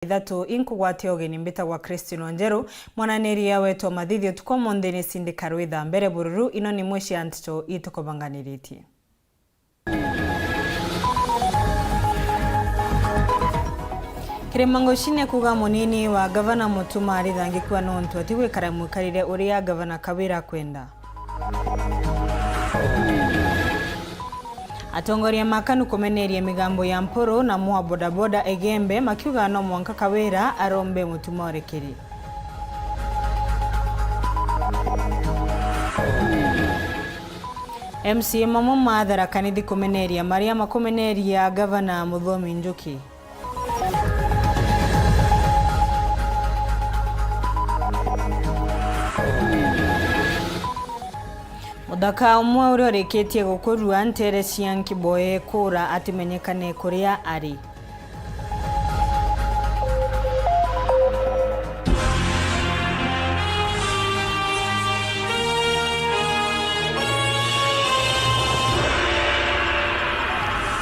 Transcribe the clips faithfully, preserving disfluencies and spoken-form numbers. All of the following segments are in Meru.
ithatu inkugwatia ugeni. Mbitagwa Christine Wanjeru, mwananiria wetu wa mathithi utuku umunthi ni Cindy Karwitha. Mbere bururu, ino ni imwe cia nteto itukubanganiritie. Kirima Nguchine kuuga munini wa gavana Mutuma arithangikua nontu ati gwikara mwikarire uria gavana Kawira akwenda. Atongoria ma KANU kumeneria migambo ya Mpuru na mwa bodaboda Igembe makiuga no mwanka Kawira arombe Mutuma urekeri. M C A mamwe ma Tharaka Nithi kumeneria maria makumeneria gavana Muthomi Njuki. Muthaka umwe uria urikitie gukurua nteere cia Nkiboe kuura atimenyekane kuria ari.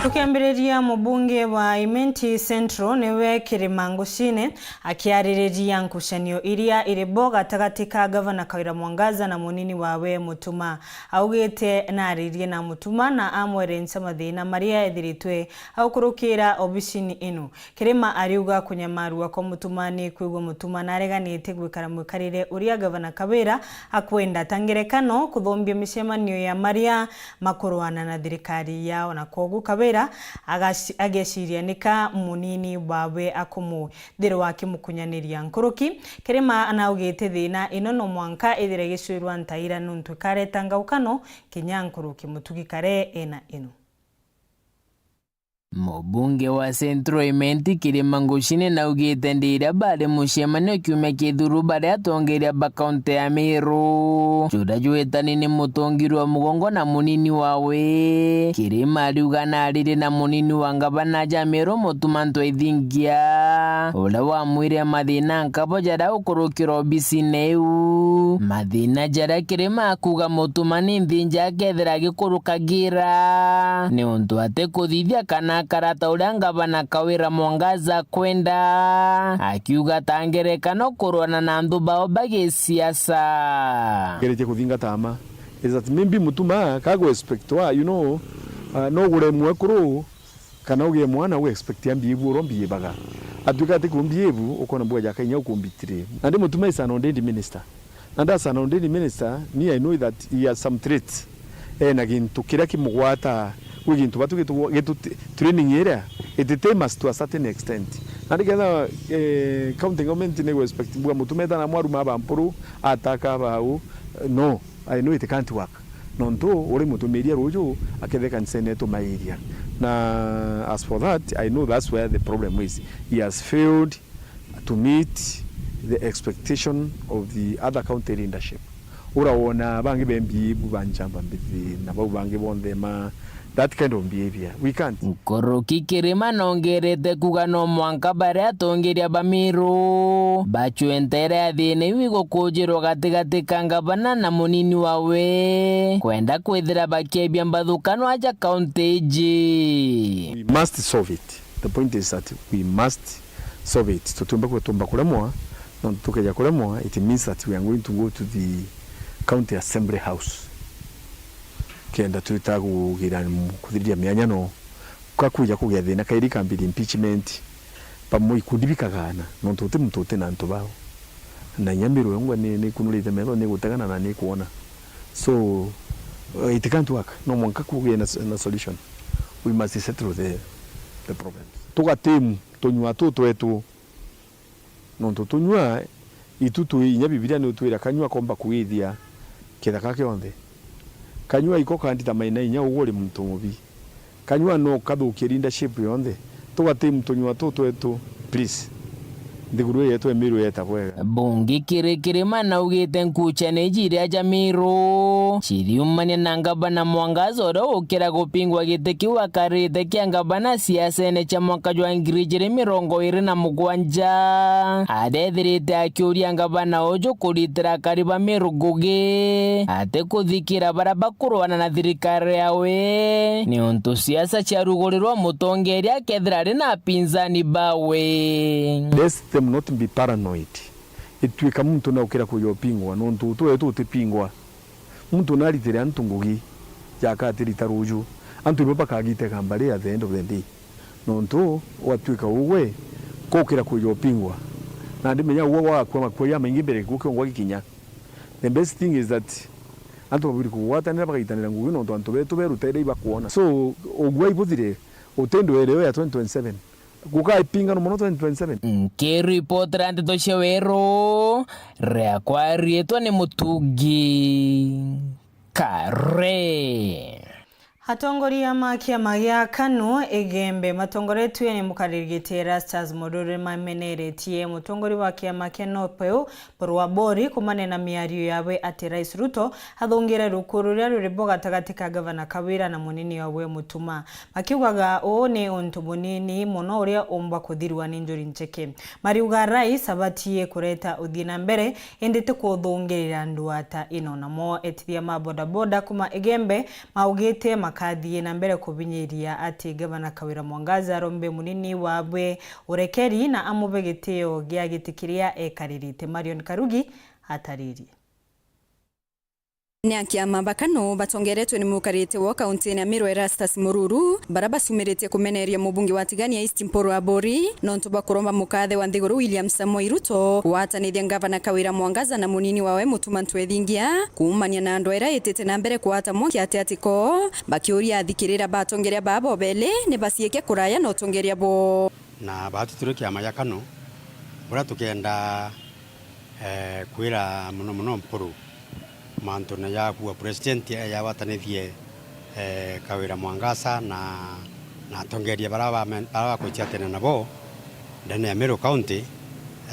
Tukiambiriria, mubunge wa Imenti Central niwe Kirima Nguchine akiaririria nkucanio iria iri bo gatagati ka gavana Kawira Mwangaza na munini wawe Mutuma. Augite naaririe na Mutuma na amwerenca mathina maria ethiritwe aukurukira obisini ino. Kirima ariuga kunyamarua kwa Mutuma ni kwigua Mutuma nareganite gwikara mwikarire uria gavana Kawira akwenda, ta ngerekano, kuthombia micemanio ya maria makurwana na thirikari yao, na kwogu Kawira agaci-, ageciria nika munini wawe akumuthirwa akimukunyaniria nkuruki. Kirima anaugite thina ino no mwanka ithire igicwirwa ntaira nontu ikareta ngaukano kinya nkuruki. Mutugi Kare ena ino. Mubunge wa Central Imenti Kirima Nguchine naugite ndiria bari mucemanio kiumia kithuru bari atongeria ba kaunti ya Meru, juria jwitani ni mutongirwa mugongo na munini wawe. Kirima ariuga naaririe na munini wa ngavana ja Meru Mutuma Ntwaithingia, uria wamwire mathina nkabo jaria ukurukira obisine iu. Mathina jaria Kirima akuuga Mutuma ni nthinja akethira agikurukagira, niuntu atikuthithia kana akara ta uria ngavana Kawira Mwangaza akwenda, akiuga ta ngerekano kurwana na anthu bao ba gisiasa. Ngeretie kuthingata ama is that maybe Mutuma kagu expectwa, you know, uh, no gure mwekuru kana ugie mwana u expect ambie bu uro mbie baga. Atuika ati kumbi ibu, ukona bwa jaka inya ukumbitire. Nandi Mutuma is an ordained minister. Nandi as an ordained minister, me I know that he has some traits. Ena gintu kiria kimugwata, gwi gintu batu gitu, gitu training iria, it tames to a certain extent. Nandi ketha, eh, county government ni expect bwa Mutuma etana mwaru ma bampuru, ataka bau, no. I know it can't work. Nontu uri mutumiria ruju akethe kanisene etumairia. Na as for that, I know that's where the problem is. He has failed to meet the expectation of the other county leadership. Urawona bangi bembi bu banchamba mbithi na bau bangi bonthe ma that kind of behavior. We can't. Nkuruki Kirima nongerete kuga no mwanka baria atongeria ba Meru bacwe nteere ya thina iu igukujirwa gatigati ka ngavana na munini wawe, kwenda kwithira bakiebia mbathukanwa aja kaunti iji. We must solve it. The point is that we must solve it. Tutiumba kwe-, tumba kuremwa, nontu tukeja kuremwa, it means that we are going to go to the County Assembly House. Kenda twita kugira kuthiriria mianyano, kakwija kugia thina kairi kambiri impeachment, bamwe ikundi bikagana, nontu uti muntu uti na antu bao. Na inya Meru yongwa ni, ni kunurite metho, ni gutegana na ni kuona. So, uh, it can't work. No mwanka kugie na, na solution. We must settle the, the problems. Tugatimu tunyua tu twetu. Nontu tunyua, itu twi inya Bibilia ni utwira kanyua komba kuithia kithaka kionthe. Kanyua iko kandita maina inya ugu uri muntu mubi. Kanyua no kathukie leadership yonthe. Tugatimu tunyua tu twetu, please. Nthiguru ii yetu ya Miru yeta bwega. Bungi Kirikirima naugite nkucha ni iji iria ja Miru ciriumania na ngavana Mwangaza uria ukira gupingwa giti kiu akarite kia ngavana siasene cia mwaka jwa ngiri ijiri mirongo iri na mugwanja. Arethirite akiuria ngavana uju kuritira akari ba Miru ngugi, atikuthikira baria bakuruana na thirikari yawe, niuntu siasa ciarugurirwa mutongeria akethira ari na apinzani bawe. Let them not be paranoid. Ituika muntu naukira kuja upingwa, nontu utwe tutipingwa. Muntu naritire antu ngugi, jaka atirita ruju. Antu ibo bakagiteka mbari at the end of the day. Nontu gwatuika ugwe, kukira kuja upingwa. Na ndimenya ugwe gwakua makua jamaingi mbere gikuo kiongwa gikinya. The best thing is that antu babwiri kugwatanira, bagaitanira ngugi, nontu antu betu berutere ibakwona. So, ugwe ibuthire, utindwere yo ya twenty twenty-seven. Gukaipingano mono twenty twenty-seven. Nkiripotera ndeto cia weru, riakwa riitwa ni Mutungi Kare. Atongoria ma kiama gia KANU Igembe matongoretue ni mukariri giti Erastus Mururi mameneretie mutongoria wa kiama kia NOPEU Mpuru Abori kumanena miario yawe ati Rais Ruto athungire rukuu ruria ruri bo gatagati ka Gavana Kawira na munini wawe Mutuma. Makiugaga uu ni untu munini mono uria umba kuthirua ni Njuri Ncheke. Mariuga Rais abatie kureta uthii na mbere, indi ti kuthungirira ndwata ino. Namo etithia ma bodaboda kuma Igembe maugite makathii na mbere kubinyiria ati Gavana Kawira Mwangaza arombe munini wawe urekeri na amuve gitio gia giti kiria ekaririte. Marion Karugi ataririe. Ni akiama ba KANU batongeretwe ni mukarite wo kauntine ya Meru Erastus Mururu, bara bacumiritie kumeneria mubunge wa Tigania East Mpuru Aburi, nontu bwa kuromba mukathe wa nthiguru William Samoei Ruto kugwatanithia ngavana Kawira Mwangaza na munini wawe Mutuma Ntwethingia kuumania na ndwaa iria itite na mbere kugwata mwanki atiatiko, bakiuria athikirira ba atongeria baa bobeli ni baciike kuraya na utongeria bwoo. Na baatu turi kiama gia KANU, buria tukenda, eh, kwira mono mono Mpuru mantune ja kuuga president eja agwatanithie, eh, Kawira Mwangaza na, na atongeria baria ba men-, baria bakwitia tene nabo ndene ya Meru County.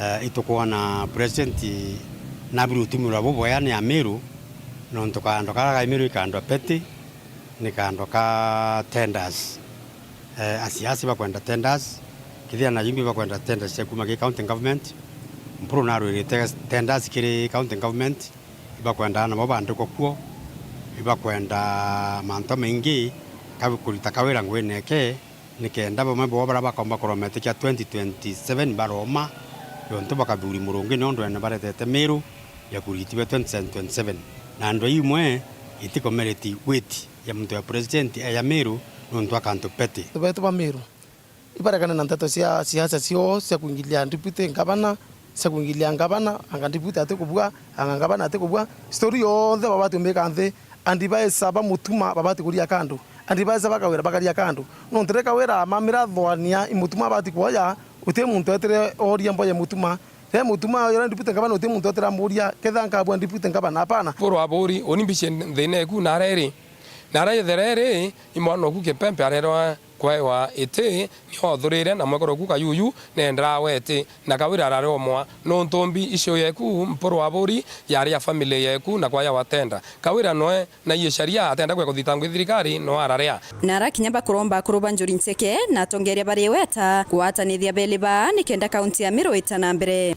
Eh, itukwona president nabiri utumirwa bubwega ni Ameru, nontu kando karia ka Meru i kando peti, ni kando ka tenders. Eh, asiasi bakwenda tenders, kethira na yumbi bakwenda tenders cia kuma ki county government. Mpuru narwirite tenders kiri county government, ibakwenda nabo bandikwa kuo, ibakwenda mantu maingi, kabi-, kurita kawira nguine eke, nikenda bamwe bo baria bakomba kurometikia twenty twenty-seven baroma, yontu bakathuri murungi nontu ene baretete Meru ya kuritiwe twenty twenty-seven. Na ndwaa imwe itikomereti weight ya muntu ya president eya Meru nontu akantu pete. Antu betu ba Meru ibaregane na nteto cia siasa cio cia kuingilia deputy ngavana, cia kuingilia ngavana, anga deputy atikubua, anga ngavana atikubua. Story yonthe babati umika nthi, advisor ba Mutuma babati kuria kando, advisor ba Kawira bakaria kando. Nontu riria Kawira amamira thwania i Mutuma abati kuoya, uti muntu etire oria mboya Mutuma. Riria Mutuma oya deputy ngavana uti muntu etire amuria, kethira nkabua deputy ngavana, hapana. Mpuru Aburi, uni mbici nthina eku nara iri. Nara ithera iri, i mwana oku Kipempe arerwa kwaewa iti, ni othurire na mwekuru oku Kayuyu, nenderaa weti, na Kawira arari omwa. Nontu mbi icio yeku, Mpuru Aburi, yari ya family yeku, na kwaya watenda. Kawira noe na iyo sharia atenda kwega kuthitangwa i thirikari, no araria. Na arakinya bakuromba akuru ba Njuri Ncheke na atongeria bari weta kugwatanithia beli baa nikenda kaunti ya Meru ita na mbere.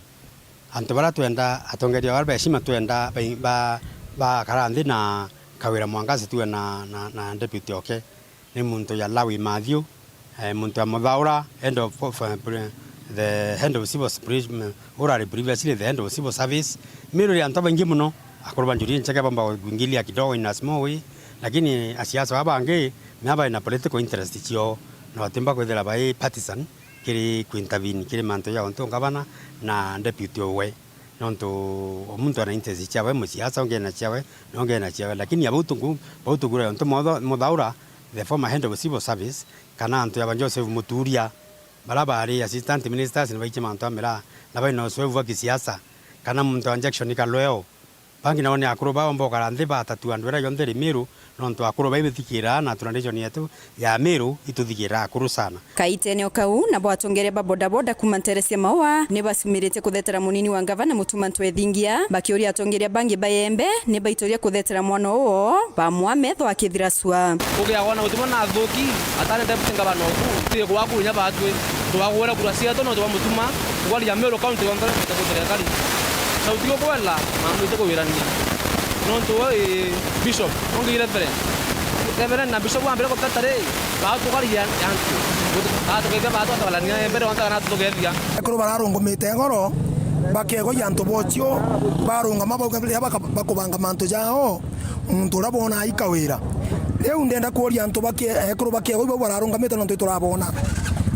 Antu baria twenda, atongeria baria ba heshima twenda ba, ba, bakara nthi na Kawira Mwangaza tuwe na, na, na deputy oke. Ni muntu ya Lawi Mathiu, eh, muntu ya Muthaura, head of, of, eh, pre-, the head of civil s-, pre-, mm, urari previously the head of civil service. Meru ri antu baingi muno, akuru ba Njuri Ncheke bamba kuingilia kidogo in a small way, lakini asiasa baa bangi, mea bai na political interest cio, na batimba kwithira bai partisan kiri kuintervene kiri mantu ya untu ngavana na deputy owe. Nontu o muntu ana interest ciawe, musiasa ungi ena ciawe, na ungi ena ciawe. Lakini abau tungu, bau tugura untu motho, Muthaura, the former head of civil service, kana antu ya ba Joseph Muturia, bara bari assistant ministers ni baiche mantu a miraa, na baina uzoefu wa kisiasa, kana muntu wa Jackson Kalweo, Bangi nao ni akuru bao mbokara nthi batatu andu era yonthe ri Miru, nontu akuru bai bithikiraa na tradition yetu ya Miru ituthikiraa akuru sana. Kaitene o kau, nabo atongeria ba bodaboda kuuma ntere cia Maua ni bacumirite kuthetera munini wa ngavana Mutuma M'Ethingia, bakiuria atongeria bangi ba Igembe ni baituria kuthetera mwana uo, bamwaa metho akithira cua. Ugiagwa na Mutuma na athuki, atanete buti ngavana oku, tuye kubakuria batwi, tubagwira kura cietu nontu bwa Mutuma, kugaria Meru County yonthe na serikali. Na utigo kwela, na mwite kuwirania. Nontu we, Bishop, ongi Reverend. Reverend na Bishop wambire guteta ri, baatugaria antu. Baatugeethia, baatwatabalania mbere, onthe kana atugeethia. Ekuru bararungumite ngoro, bakegwa antu bocio, barungama bauga riria baka-, bakubanga mantu jao, muntu uria boona aika wira. Riu ndenda kuuria antu bake-, ekuru bakegwa bau bararungamite nontu iturabona.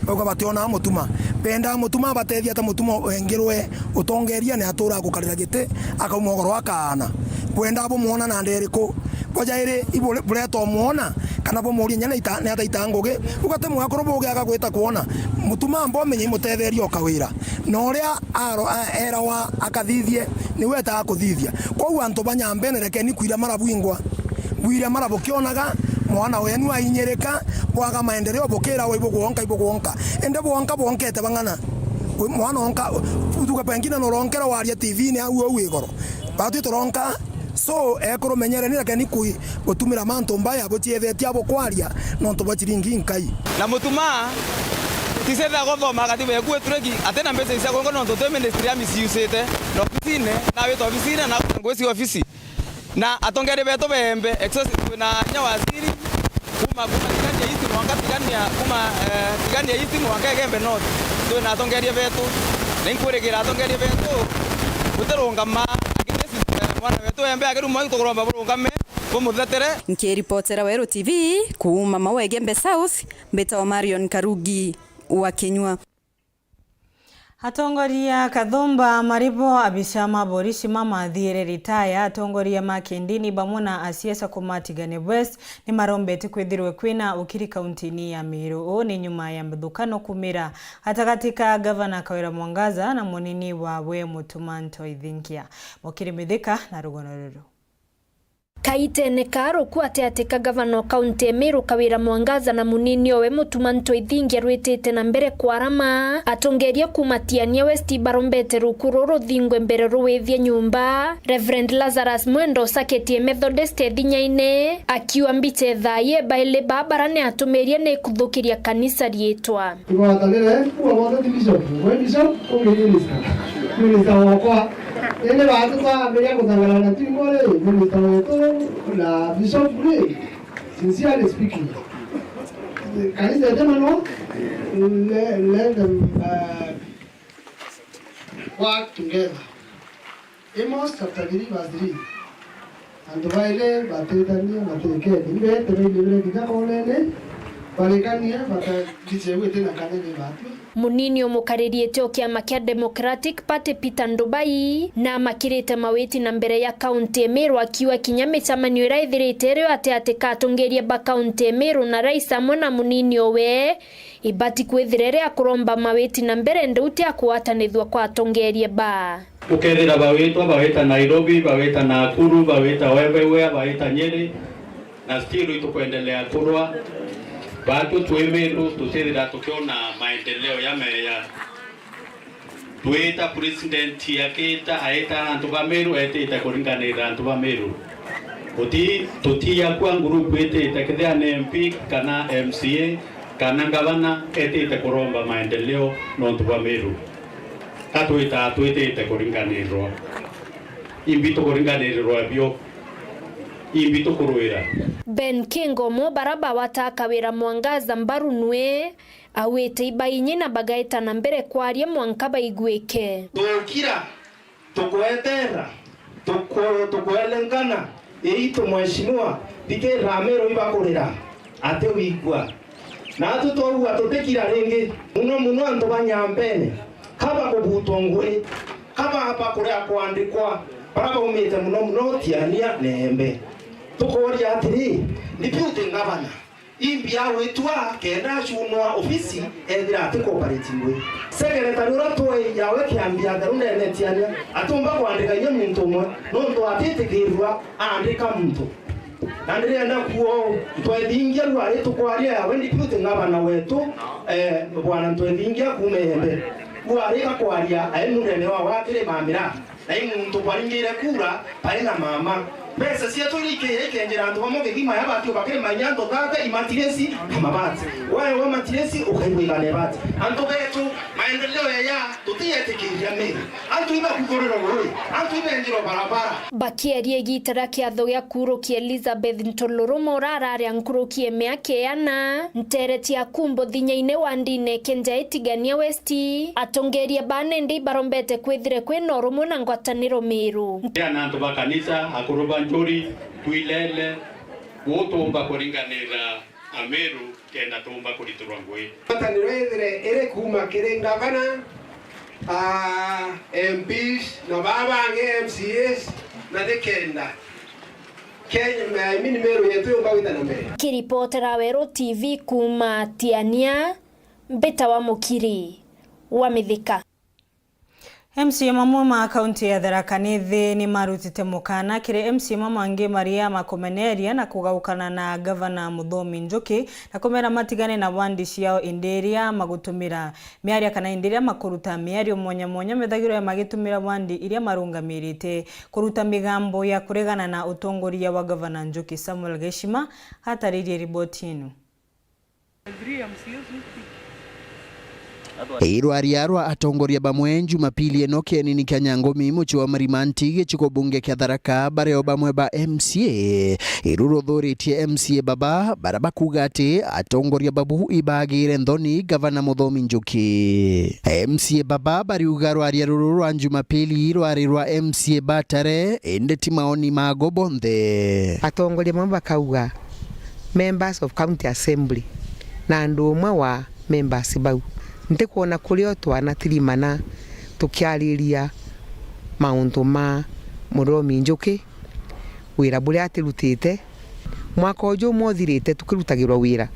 Bauga bationaa Mutuma. Bendaa Mutuma abatethia ata Mutuma wengirwe utongeria ni atura gukarira giti, akauma ugoro akaana. Bwendaa bumwona na ndeeriku? Bwa jairi, ibu-, bureeta umwona, kana bumuurie inya ni ita-, ni ataita ngugi? Ugate mwakuru buuge agagwita kwona. Mutuma amba umenye imutetheeria o kawira. Na uria aro-, a-, eerawa akathithie, niwe eetaga kuthithia. Kwou antu ba Nyambene, rekeni kwiria marabwingwa. Bwiria marabukionaga, mwana wenu ainyirika, bwaga maendeleo, bukira we ibugwonka, ibugwonka. Indi bwonka bwonkete bang'ana. Wi mwana onka, tuge pengine nuronkera waria T V-ini au au igoro. Batwi turonka, so, ekuru menyereni, rekeni kui-, gutumira mantu mbaya buciethetie abo kwaria nontu bwa ciringi nkai. Na Mutuma, tisethira guthoma katiba yeku ituregi, atina mbeca cia kuonga nontu twi ministry ya misiusite. Na ofisine, na wita ofisine, na ngwisi ofisi. Na atongeria betu beembe, exos-, twina inya waziri, kuma, kuma Tigania East mwanka Tigania, kuma, eh, Tigania East mwanka Igembe North. Twina atongeria betu. Na inkwirigira atongeria betu, gutirungama, lakini system, mwana wetu embe agirumwa, tukuromba burungame, bumuthetere. Nkiripotera Weru T V, kuuma Maua Igembe South, mbitagwa Marion Karugi wa Kinyua. Atongoria kathumba maribo, abicha ma borisi mamathiire ritaya, atongoria ma kindini bamwe na asiasa kuma Tigania West ni marombete kwithirwe kwina ukiri kauntini ya Meru. Uu ni nyuma ya mbuthukano kumira gatagati ka Gavana Kawira Mwangaza na munini wawe Mutuma M'Ethingia. Mukiri Mithika na rugono ruru. Kaitene ka ruku ati ati ka gavana o kaunti ya Meru Kawira Mwangaza na munini owe Mutuma M'Ethingia rwitite na mbere kwarama, atongeria kuma Tigania West barombete ruku ruru ruthingwe mbere ruwithie nyumba. Reverend Lazarus Mwenda ucaketie Methodist Ethinyaine, akiuga mbicha ethaie baili ba bara ni atumirie ni kuthukiria kanisa riitwa. Igwatanire, kuwa bonthe ti bishop, we bishop, ungi minister. Minister wokwa. Indi baatu twambiria kuthangara na twingwa ri, minister wetu na bishop ri, sincerely speaking, kanisa ete mono, le-, let them, uh, work together. Amos chapter three verse three. Antu baili batitanie, matikeni. Ibeete baili bire kinya koonene, barikanie, bata-, bichegwite na kanene batwi. Munini umukariritie o kiama kia Democratic Party Peter Ndubai na amakirite mawiti na mbere ya kaunti ya Meru, akiuga kinya micemanio iria ithirite irio ati ati ka atongeria ba kaunti ya Meru na rais amwe na munini owe ibati kwithira iri ya kuromba mawiti na mbere, ndi uti ya kugwatanithua kwa atongeria ba. Ukethira bawitwa, bawita Nairobi, bawita Nakuru, bawita everywhere, bawita Nyeri, na still itukwendelea kurwa. Batu twi Meru tutithira tukiona maendeleo ya meya. Twita president akita, aita antu ba Meru, etite kuringanirira antu ba Meru. Uti, tutiakua group itite, kethira ni M P kana M C A kana ngavana etite kuromba maendeleo nontu bwa Meru. Ka twitaa twitite kuringanirirwa? Imbi tukuringanirirwa bio? Imbi tukurwira? Ben Kingomo, bara bawata Kawira Mwangaza mbaru nwe, awite ibainyi na bagaita na mbere kwaria mwanka baiguike. Tukira, tukweterera, tuku-, tukwelengana, iitu mheshimiwa, thikirira Amiru ibakurira, ati wigua. Naatu twaua tutikira ringi, muno muno antu ba Nyambene, ka bakubutwa ngui, ka ba-, bakuria kwandikwa, bara baumite muno muno Tiania na Embe. Tukuuria atiri, Deputy Governor, imbi agwitwa kenda acunwa ofisi ethira ati cooperate ngui? Secretary uria twi Yawe kiambi atheru ndene Tiania, atumba kwandika inya muntu umwe, nontu atitikirirwa aandika muntu. Na ndirenda kuo, ntwethingia rwari tukwaria yawe deputy ngavana wetu, eh, bwana Ntwethingia kuuma Iembe. Rwari gakwaria ai munene wa wakiri Mamira, na i muntu bwaringire kura, bai na mama. Mbeca cietu irikiire ikenjera antu bamwe kithima ya bati bakiri mainya antu thate imatiresi na mabati. Wae wa matiresi ukaigwigana ibati. Antu betu, maendeleo ya tutiyetikiria Meru. Antu ibakuthuriro ruri, antu ibenjirwa barabara. Bakieria igita ria kiatho gia kurukia Elizabeth Ntuluruma urararia nkuruki ya miaka iana, ntere cia kumbo thinyaine wa ndine kenja itigania West, atongeria ba nende ibarombete kwithire kwina urumwe na ngwataniro Meru. Ria na antu ba kanisa, akuru ba njuri, twilele, gutumba kuringanira Ameru kenda tuumba kuriturwa ngui. Ngwataniro ithire iri kuuma kiri ngavana, aa, M Ps na baa bangi M C As, na ni kenda Kenya, I mean, Meru yetu yumba gwita na mbere. Kiripotera Weru T V kuuma Tiania, Mbita wa Mukiri wa Mithika. M C A mamwe ma kaunti ya Tharaka Nithi ni marutite mukana kiri M C A mamwe angi maria makumeneria na kugaukana na Gavana Muthomi Njuki na kumera matigane na wandi ciao indi iria magutumira miaria kana indi iria makuruta miario mwanya mwanya methagirwa magitumira wandi iria marungamirite kuruta migambo ya kuregana na utongoria wa Gavana Njuki. Samuel Geshima ataririe riboti ino. Irwaria rwa atongoria bamwe Jumapili ino kienini kia Nyangumi, mucii wa Marimanti, gicigo bunge kia Tharaka, bario bamwe ba M C A, iru ruthuritie M C A baba, bara bakuga ati atongoria babu ibagire nthoni Gavana Muthomi Njuki. M C A baba bariuga rwaria ruru rwa Jumapili rwari rwa M C A batare, indi ti maoni mago bonthe. Atongoria bamwe bakauga members of county assembly na andu umwe wa members bau. Ntikwona kurio twanatirimana tukiariria mauntu ma Muthomi Njuki, wira buria atirutite. Mwaka uju umwe uthirite tukirutagirwa wira,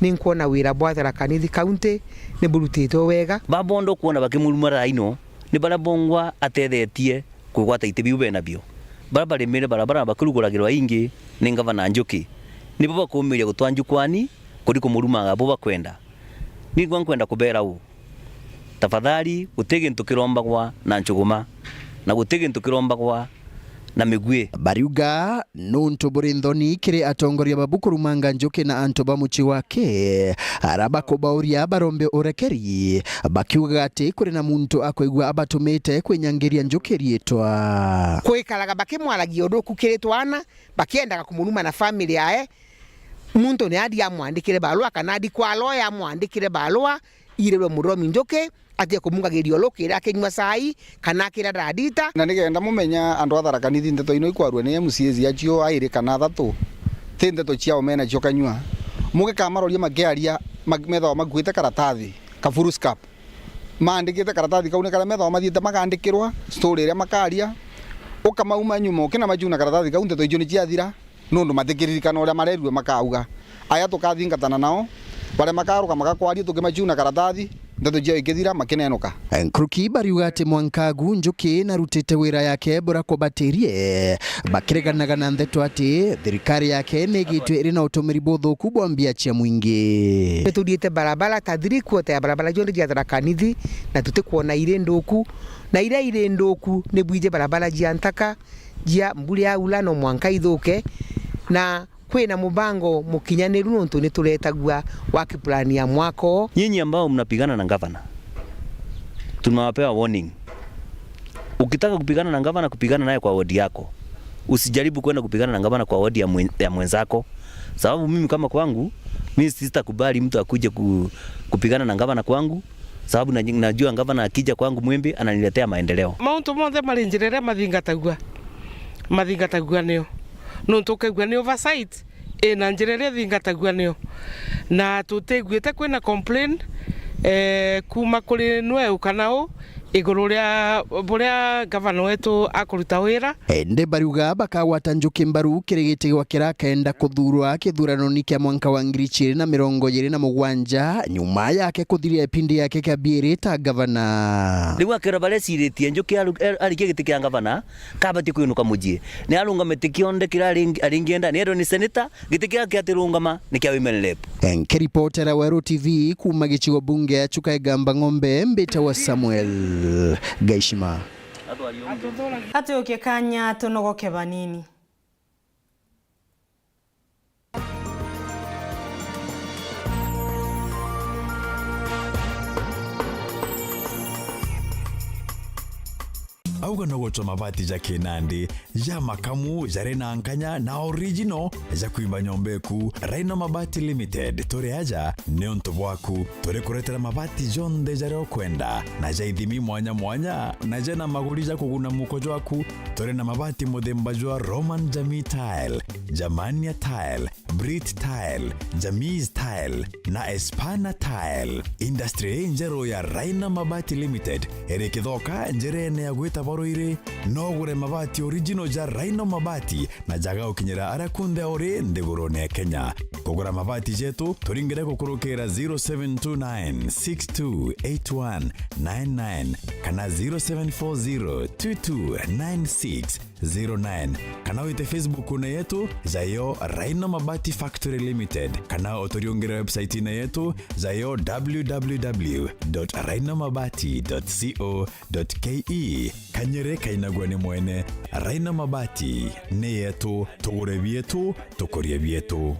ninkwona wira bwa Tharaka Nithi County ni burutitwe wega. Baba onde ukwona bakimuruma raino, ni baria bongwa atethetie kugwata iti biu benabio. Baria barimire barabara bakiruguragirwa ingi ni Ngavana Njuki, nibo bakumiria gutwa njukwani kuri kumurumaga bo bakwenda. Ningwa nkwenda kubera uu, tafadhali, guti gintu kirombagwa na nchuguma, na guti gintu kirombagwa na migwi. Bariuga nuntu buri nthoni kiri atongoria babu kurumanga Njuki na antu ba mucii wake, ara bakubauria barombe urekeri, bakiugaga ati kuri na muntu akwigua abatumite kwinyangiria Njuki riitwa. Kwikaraga bakimwaragia undu ukukiri twana, bakiendaga kumuruma na family yae. Muntu ni athi amwandikire barua, kana athi kwa lawyer amwandikire barua, irirwe Muthomi Njuki, atige kumungagiria ulukira akinyua cai, kana akira ndadita. Na nigenda mumenya andu a Tharaka Nithi, ndeto ino ikwarua ni M C As acio airi kana athatu, ti ndeto ciao mena cio kanyua. Mugikamaroria makiaria, mag-, methagwa makuite karatathi, ka foolscap. Maandikite karatathi kau ni karia methagwa mathiite makandikirwa, story iria makaria, ukamauma nyuma, ukinamacuna karatathi kau, ndeto icio ni ciathira. Nundu matitiririkana uria marerue makauga. Aya tukathingatana nao, baria makaruka magakwaria tukimacuna karatathi, ndeto ciao ikithira, makinenuka. Nkuruki bariuga ati mwanka agu Njuki narutite wira yake bura kubatirie, bakireganaga na ndeto ati thirikari yake nigitwe iri na utumiri buthuku bwa mbia cia mwingi. Nituthiite barabara ta three quarter ya barabara cionthe cia Tharaka Nithi, na tutikwona iri nthuku, na iria iri nthuku ni bwiji barabara cia ntaka, jia mbura yaura no mwanka ithuke, na kwina mubango mukinyaniru nontu ni turetagua work plan ya mwaka uu. Nyinyi ambao mnapigana na gavana, tunawapea warning. Ukitaka kupigana na gavana, kupigana naye kwa ward yako. Usijaribu kwenda kupigana na gavana kwa ward ya mwen-, ya mwenzako. Sababu mimi kama kwangu, mimi sitakubali mtu akuje ku-, kupigana na gavana kwangu. Sababu na-, najua gavana akija kwangu Mwimbi ananiletea maendeleo. Mauntu monthe mari njira iria mathingatagua, mathingatagua nio. Nontu ukaigua ni oversight, ina njira iria ithingatagua nio. Na tutiguite kwina complain, eh, kuma kuri nwe kana u, Iguru ria buria gavana wetu akuruta wira. Indi bariuga bakagwata njuki mbaru kiri giti gwa kiria akenda kuthuurwa kithuranoni kia mwanka wa ngiri igiri na mirongo iri na mugwanja, nyuma yake kuthiria ipindi yake kia biiri ta gavana. Riu akerwa bareciritie njuki aru-, arikie giti kia gavana, kabatie kwinuka mucii. Ni arungamite kionthe kiria aringi-, aringienda, ni erwe ni seneta, giti kiria kiatirungama ni kia women rep. Nkiripotera Weru T V kuuma gicigo bunge ya Chuka Igamba Ng'ombe, mbitawa Samuel Gaishima. Atuukie kanya tunogoke banini. Auga no gucwa mabati ja kinandi, ja makamu, jari na nkanya na original ja kwimba nyomba eku. Rhino Mabati Limited, turi aja niuntu bwaku. Turi kuretera mabati jonthe jaria ukwenda na ja ithimi mwanya mwanya na jena maguri ja kuguna muko jwaku. Turi na mabati muthemba jwa Roman Jamii Tile, Germania Tile, Brit Tile, Jamis Tile na Espana Tile. Industry injeru ya Rhino Mabati Limited iri Kithoka, njerene ya gwita Boruiri. No ugure mabati original ja Rhino Mabati na jaga gukinyira aria kunthe uri nthigurune ya Kenya. Kugura mabati jetu, turingire gukurukira zero seven two nine six two eight one nine nine kana zero seven four zero two two nine six zero nine, kana wite Facebook-une yetu, jayo Rhino Mabati Factory Limited, kana uturiungire website-ine yetu, jayo w w w dot rhino mabati dot co dot k e. Kanyere kainagua ni mwene. Rhino Mabati ni yetu, tugure bietu, tukurie bietu.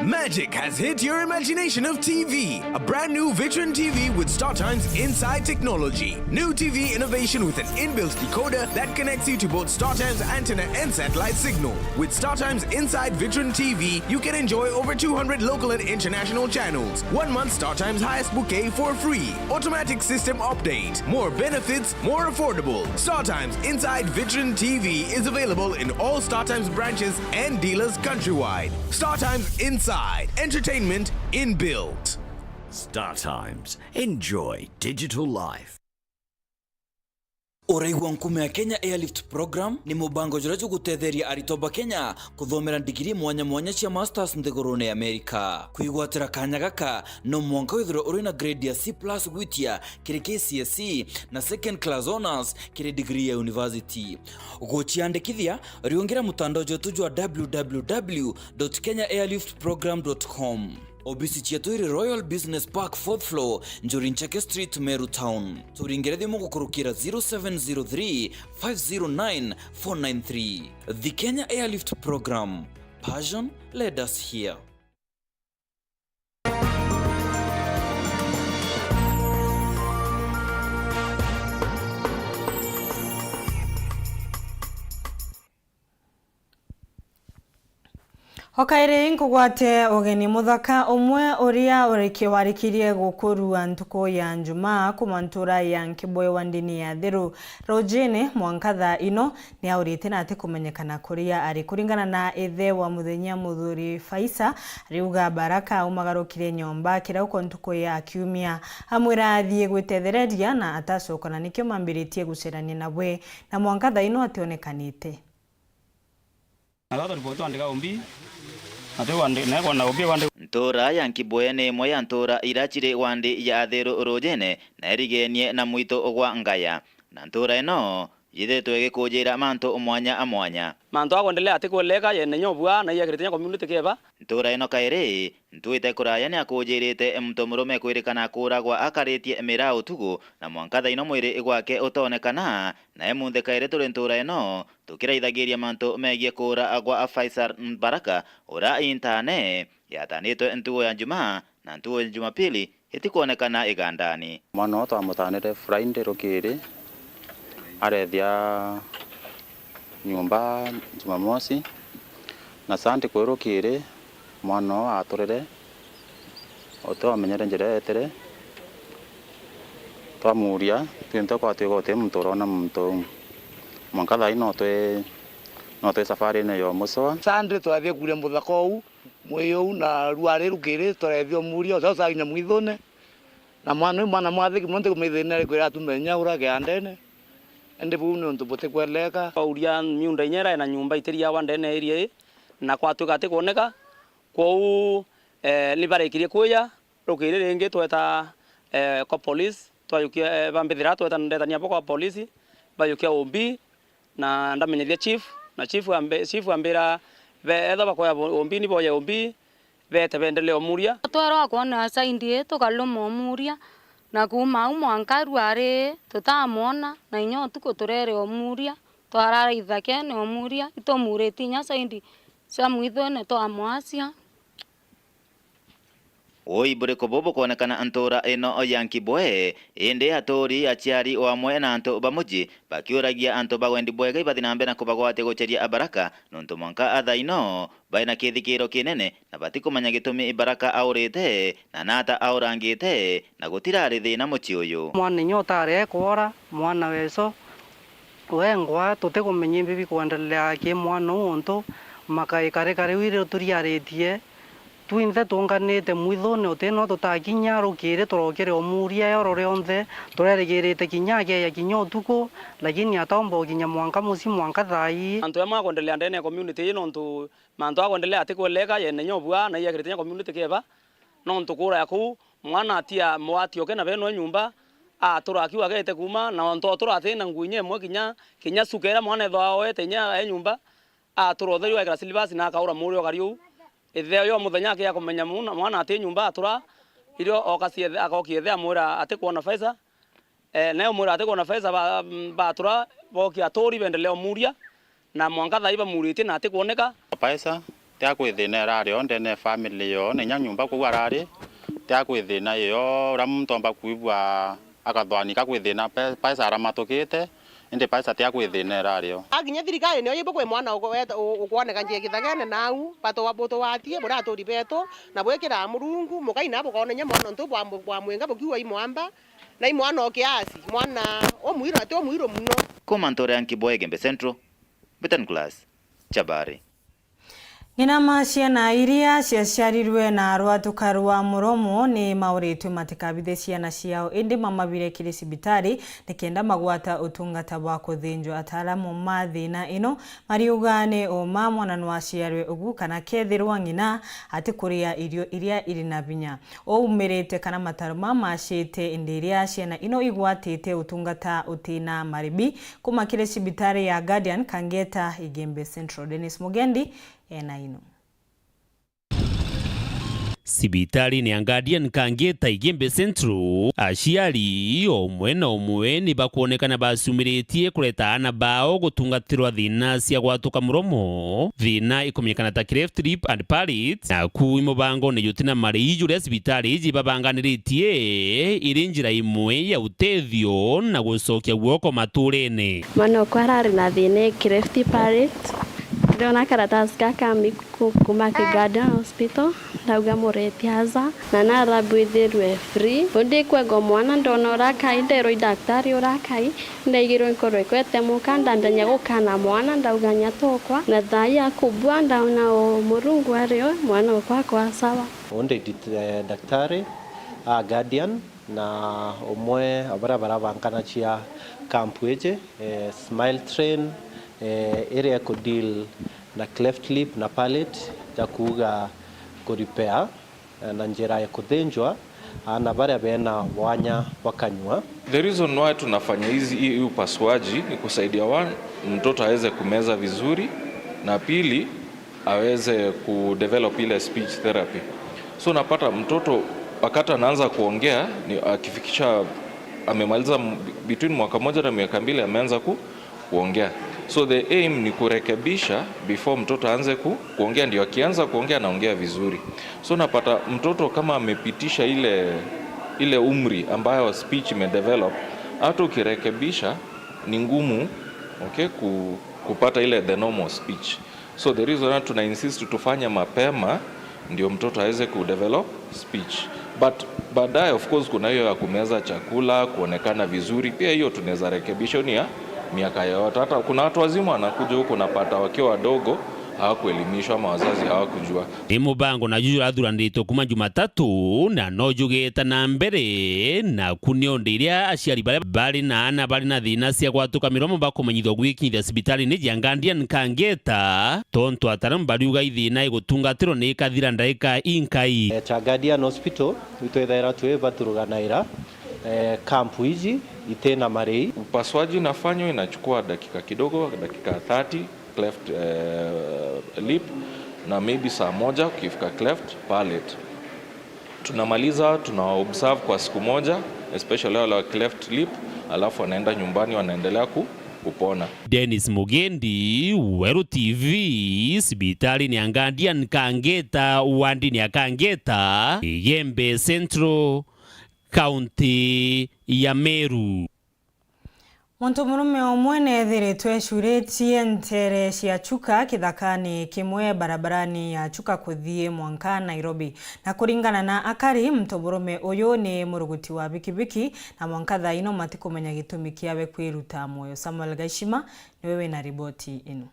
Magic has hit your imagination of T V. A brand new Vitron T V with StarTimes inside technology. New T V innovation with an inbuilt decoder that connects you to both StarTimes antenna and satellite signal. With StarTimes inside Vitron T V, you can enjoy over two hundred local and international channels. One month StarTimes highest bouquet for free. Automatic system update. More benefits, more affordable. StarTimes inside Vitron T V is available in all StarTimes branches and dealers countrywide. StarTimes Inside. Entertainment inbuilt. StarTimes. Enjoy digital life. Uraigua nkume ya Kenya Airlift Program ni mubango juria jugutetheria aritwa ba Kenya kuthomera ndigiri mwanya mwanya cia masters nthigurune ya Amerika. Kwigwatira kanya gaka, no mwanka withirwe uri na grade ya C plus gwitia kiri K C S E na second class honours kiri degree ya university. Guciandikithia, riungira mutandao jwetu jwa w w w dot kenya airlift program dot com. Obisi cietu iri Royal Business Park, fourth floor, Njuri Ncheke Street, Meru Town. Turingire thimu gukurukira zero seven zero three five zero nine four nine three. The Kenya Airlift Program. Passion led us here. O kairi nkugwate ugeni muthaka umwe uria uriki-, warikirie gukurua ntuku ya Njumaa kuma ntura ya Nkibwe wa ndini ya Thiru Rujini mwanka thaa ino, ni aurite na atikumenyekana kuria ari. Kuringana na ithe wa muthenya, Muthuri Faisa, ariuga Baraka aumagarukire nyomba kirauko ntuku ya Kiumia, amwira athii gwitethereria na atacoka, na nikio mambiritie gucerania nabwe, na mwanka thaa ino ationekanite. Na thutha riboti twandika umbi, na twi wandi-, na kwona umbi wandi- Ntuura ya Nkibwe ni imwe ya ntuura iria ciri wandi ya Athiru Rujene, na irigenie na mwitu gwa Ngaya. Na ntuura ino yithitwe igikujira mantu mwanya a mwanya. Mantu a kwendelea ati kweleka yene nyobua na iyakirite nya community keba. Ntuura ino kairi, ntuite kuraya ni akujirite muntu murume kwirikana kuuragwa akaritie miraa utugu, na mwanka thaa ino mwiri gwake utoonekana. Na imunthe kairi turi ntuura ino, tukiraithagiria mantu megie kuura gwa Faisal Baraka, uria intane yatanitwe ntugo ya Njumaa na ntugo ya Jumapili itikwonekana igandani. Mwana uyu twamutanire Friday rukiri, arethia nyomba Jumamosi, na Sunday kwi rukiri, mwana uyu aturire, utiwamenyere njira yeetire. Twamuuria, twinthe kwatwika guti muntu urona muntu uu. Mwanka thaa ii no twi, no twi safarine ya umucwa. Sunday twathie kuria muthaka uu, Mwii uu na ruari rukiri, twarethia umuria ucio ucakinya mwithune, na mwana uu mwana mwathiki mono, ntikumithina riku iria atume inya ura kiandene, indi buu ni untu butikweleka. Auria miunda inya ira ina nyumba itiriawa ndene ya area ii, na kwatwika atikwoneka, kwou, eh, ni barikirie kwija, rukiri ringi tweta, eh, kwa police, twajukia, eh, bambithira, tweta ndetania bo kwa police, bajukia O B, na ndamenyithia chief, na chief ambe-, chief ambira be-, ethwa bakoya bo-, O B ni boye O B, beete beendelee umuria. Twerwa kwona saindi ii tukaluma umuria, na kuuma au mwanka ruari tutamwona, na inya utuku turere umuria, twarara ithakene umuria, itumurite inya saindi cia mwithune twamwacia. Ui buriku bubu bukwonekana ntuura ino ya Nkibwe, indi aturi, aciari o amwe na antu ba muji bakiuragia antu ba wendi bwega ibathi na mbere na kubagwatia guceria Abaraka, nontu mwanka athaino bai na kithikiro kinene na batikumenya gitumi Ibaraka aurite na nata aurangite, na gutirari thina mucii uyu. Mwana inya utari ekwora, mwana weso, wengwa, tutikumenya imbi bikwendelea ki mwana uu, untu makai kari kari wirio turiaritie, twinthe tunganite mwithune, uti no tutakinya rukiri turokire umuria oro rionthe, turerigirite kinya akeeja kinya utuku, lakini ataumba ukinya mwanka mucii mwanka thaa ii. Antu amwe akwendelea ndene ya community ii nontu mantu akwendelea atikweleka, yene inya ubua na iakirite inya community kieba, nontu kuura ya kuu, mwana atia mwati oke na beno nyumba, atura akiuga agete kuuma, na ontu otura ati na nguo inya imwe kinya, kinya suka iria mwana ethwa oete inya e nyumba, atura utheri wekira silibasi na akaura muri ukari uu. Ithe uyo muthenya akia kumenya muna-, mwana ati nyumba atura, irio oka ciethe, akokia ithe amwira atikwona Faisa, eh, nae umwira atikwona Faisa, ba-, batura bokia aturi beendelea umuria, na mwanka thaa ii bamuritie na atikwoneka. Faisa, ti akwithina irari o ndene ya family yo, na inya nyumba kuu arari, ti akwithina iyo, uria muntu omba kwigua akathwani ka kwithina, Pe-, Paisa aramatukite, indi Paisa ti akwithina irari o. Akinya thirikari niyo ibu kwi mwana ukwoneka njia githagene nau, batuwa-, butuwatie buria aturi betu, na bwikira Murungu, mukai na bukoona inya mwana untu bwa mu-, bwa mwinga bukiuga i mwamba, na i mwana o kiasi, mwana umwiru, ati umwiru muno. Kuma ntuura ya Nkibwe, Igembe Central, Betan Class, Chabari. Ng'ina ma ciana iria ciaciarirwe na rwatuka rwa muromo ni mauritwe matikabithe ciana ciao, indi mamabire kiri cibitari nikenda magwata utungata bwa kuthinjwa. Ataalamu ma thina ino mariuga ni uma mwana nwaciarwe ugu kana kethirwa ng'ina atikuria irio iria iri na binya. Oumirite kana mataro ma macite indi iria ciana ino igwatite utungata utina maribi kuma kiri cibitari ya Guardian Kangeta Igembe Central. Dennis Mugendi ena ino. Cibitari-ini ya Guardian Kangeta Igembe Central, aciari umwe na umwe ni bakwonekana bacumiritie kureta aana bao gutungatirwa thina cia gwatuka muromo, thina ikumenyekana ta cleft lip and palate, naku i mubangone jutina marii juria cibitari iji babanganiritie iri njira imwe ya utethio na gucokia guoko maturene. Mwana okwa arari na thina ya cleft palate. Ndona karatasi gaka mbi ku-, kuma ki Guardian Hospital, ndauga mureti aja, na narabu ithirwe free. Undi kwega mwana ndona urakai, nderwa i daktari urakai, ndaigirwe nkoro ikwete muka, ndambia gukana mwana, ndauga nyatokwa, na thaa ii akubua, ndaona o Murungu ari o, mwana okwa akwa sawa. Undi dit-, eh, daktari a Guardian na umwe wa baria barabanganagia camp iji, eh, Smile Train, eh, iria iku deal na cleft lip na palate, ja kuuga ku repair, eh, na njira ya kuthinjwa, aana baria bena mwanya bwa kanyua. The reason why tunafanya hizi, hii, hii upasuaji ni kusaidia, one, mtoto aweze kumeza vizuri, na pili, aweze kudevelop ile speech therapy. So unapata mtoto wakati anaanza kuongea ni, akifikisha, amemaliza m-, between mwaka moja na miaka mbili ameanza ku-, kuongea. So the aim ni kurekebisha before mtoto aanze ku-, kuongea, ndio akianza kuongea anaongea vizuri. So unapata mtoto kama amepitisha ile, ile umri ambayo speech imedevelop, hata ukirekebisha ni ngumu, okay, ku-, kupata ile the normal speech. So the reason why tuna insist tufanye mapema ndio mtoto aweze kudevelop speech. But baadaye, of course, kuna hiyo ya kumeza chakula, kuonekana vizuri, pia hiyo tunaweza rekebisha, hiyo ni ya miaka yoyote. Hata kuna watu wazima wanakuja huku, unapata wakiwa wadogo Hawakuelimishwa ama wazazi hawakujua. Ni mubango na juju urathuranitwe kuma Jumatatu, na no jugite na mbere, na ku ni undi iria aciari baria bari na ana bari na thina cia gwatuka miromo bakumenyithua gwikinyithia cibitari-ini jia Guardian Kangeta, tontu ataramu bariuga ithina igutungatirwa ni ikathira ndaika inkai. Eh, cha Guardian Hospital, itwethaira twi baturuganaira, eh, kampu iji itina marei. Upasuaji inafanywa, inachukua dakika kidogo, dakika thirty, cleft, eh, lip, na maybe saa moja ukifika cleft palate. Tunamaliza, tuna observe kwa siku moja, especially wale wa cleft lip, alafu wanaenda nyumbani, wanaendelea ku-, kupona. Dennis Mugendi, Weru T V, cibitari-ini ya Guardian Kangeta, wandi-ini ya Kangeta, Igembe Central, kaunti ya Meru. Muntu murume umwe neethiritwe ecuritie nteere cia Chuka kithakani kimwe barabarani ya Chuka kuthii mwanka Nairobi. Na kuringana na akari, muntu murume uyu ni muruguti wa bikibiki, na mwanka thaa ino matikumenya gitumi kiawe kwiruta mwoyo. Samuel Gaishima niwe wina riboti ino.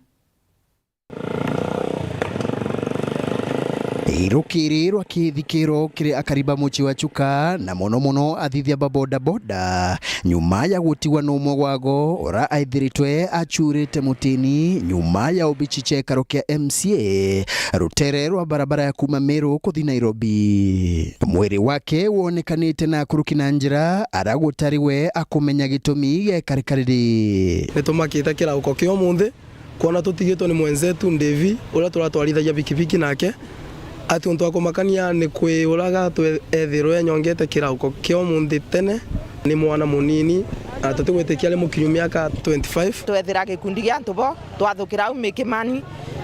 Rukiri rwa kithikiro kiri akari ba mucii wa Chuka, na mono mono athithia ba bodaboda, nyuma ya gutigwa na umwe wago ura aithiritwe achurite mutini nyuma ya ubici cia gikaro kia M C A, rutere rwa barabara ya kuma Meru kuthi Nairobi. Mwiri wake wonekanite na akuruki na njira, ara gutari we akumenya gitumi giekare kariri. Nitumakite kirauko kia umunthi, kwona tutigitwe ni mwenzetu Ndevi, uria turatwarithagia bikibiki nake, ati untu wa kumakania ni kwiuraga twe-, ethirwe enyongete kirauko kia umunthi tene. Ni mwana munini, na tutigwitikia ari mukinyu miaka twenty-five. Twethira gikundi gia antu bo, twathukira au Mikimani,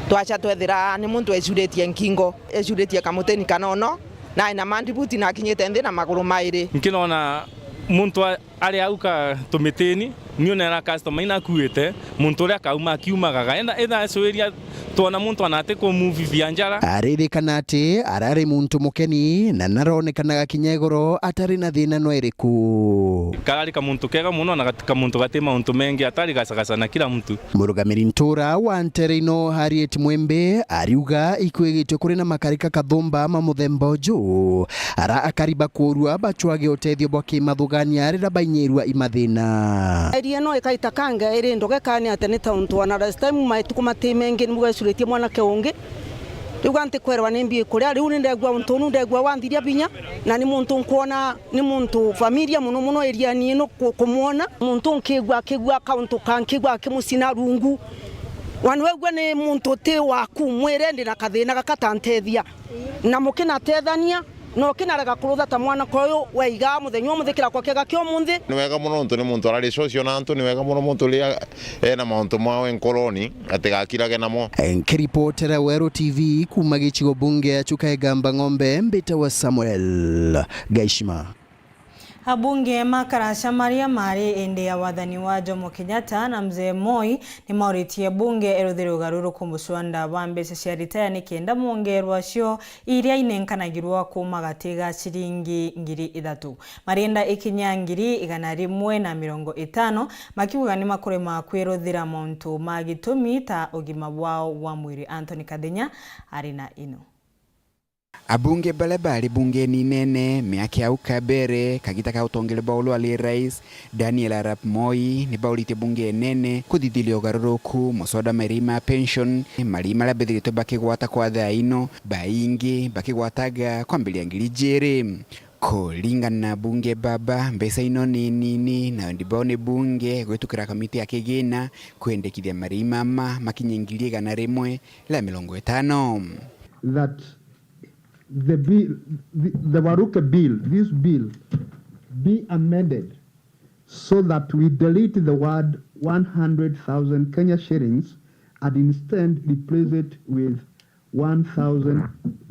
twacha twethira ni muntu ecuritie nkingo, ecuritie kamutini kanono, na ena mandibuti na akinyite nthi na maguru mairi. Nkinona muntu a-, ari au ka tumitini, niu nera customer inakuite, muntu uria akauma akiumagaga. Enda, enda ecuiria twona muntu ana ati kumuvithia njara. Aririkana ati arari muntu mukeni na naronekanaga kinya igoro atari na thina no iriku. Karari kamuntu kega mono na gat-, kamuntu gati mauntu mengi, atari gacagaca na kila mtu. Murugamiri ntura wa ntere ino Harriet Mwembe ariuga ikwigitwe kuri na makarika kathumba ma muthemba uju, ara akari bakurua bacwage utethio bwa kimathugania riria bainyirua imathina. Area ino ikaita kanga iri ndogekani ati ni ta untu wa na last time maituku mati mengi nibu gecuritie mwanake ungi. Riu ga ntikwerwa ni mbi ikuria, riu ni ndegua untu unu, ndegua wanthiria binya, na ni muntu nkwona ni muntu familia mono mono area-ini ino ku-, kumwona. Muntu nkigua akigua kauntu ka, nkigua akimucina rungu. Wana wegua ni muntu uti waku mwire, ndi na kathina gaka tantethia. Na mukinatethania, na ukinarega kurutha ta mwanaka uyu waiga muthenya umuthi kirauko kiega kia umunthi. Ni wega mono nontu ni muntu arari socio na antu, ni wega mono muntu uria ena mauntu mawe nkoroni, atigakirage namo. Nkiripotera Weru T V kuuma gicigo bunge ya Chuka Igamba Ng'ombe, mbitawa Samuel Gaishima. Abunge ma Karasha maria mari indi ya wathani wa Jomo Kenyatta na Mzee Moi ni mauritie bunge eruthire ugaruruku mucwanda bwa mbeca cia ritaya ni kenda mwongerwa cio iria inenkanagirwa kuuma gati ga ciringi ngiri ithatu. Marienda ikinya ngiri igana rimwe na mirongo itano, makiuga ni makurema kwiruthira mauntu ma gitumi ta ugima bwao bwa mwiri. Anthony Kathenya ari na ino. Abunge baria bari bungeni inene miaka ya au kabere, kagita ka utongeri bwa uria wari rais, Daniel Arap Moi, ni bauritie bunge inene kuthithiria ugaruruku, muswada mairi ma pension, mairi maria bethiritwe bakigwata kwa thaa ino, baingi bakigwataga kwambiria ngiri ijiri. Kuringana na bunge baba, mbeca ino ni nini, na wendi bwao ni bunge gwitukira kamiti ya kigina kwendekithia mairi mama makinye ngiri igana rimwe ria mirongo itano. That the bill, the, the Waruke bill, this bill, be amended so that we delete the word one hundred thousand Kenya shillings and instead replace it with one thousand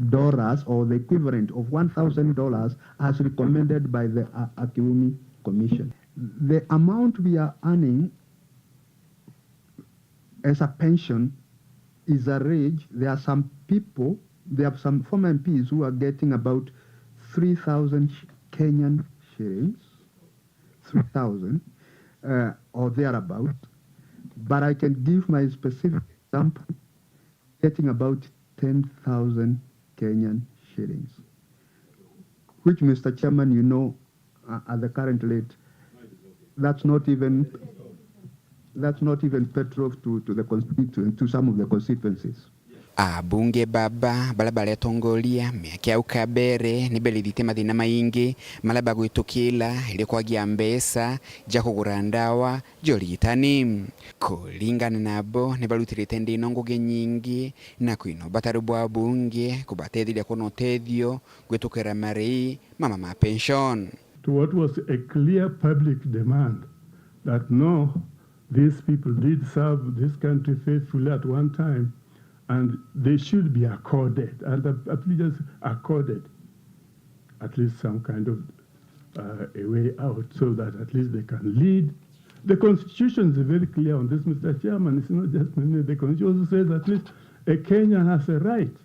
dollars or the equivalent of one thousand dollars as recommended by the, uh, Akiumi Commission. The amount we are earning as a pension is a range. There are some people, there are some former M Ps who are getting about three thousand sh-, Kenyan shillings, three thousand, uh, or thereabout. But I can give my specific example. getting about ten thousand Kenyan shillings, which, Mister Chairman, you know, uh, at the current rate, that's not even, that's not even petrol to, to the constitu-, to some of the constituencies. Abunge baba baria baretongoria miaka ya au kabere ni berithite mathina maingi maria bagwitukira iri kwagia mbeca ja kugura ndawa ja urigitani. Kuringana nabo, ni barutirite nthino ngugi nyingi na kwina ubatari bwa bunge kubatetheria kwona utethio gwitukira marii mama ma pension. To what was a clear public demand that no, these people did serve this country faithfully at one time and they should be accorded, and I plead, accorded at least some kind of uh, a way out so that at least they can lead. The constitution is very clear on this, Mister Chairman. It's not just me. The constitution also says at least a Kenyan has a right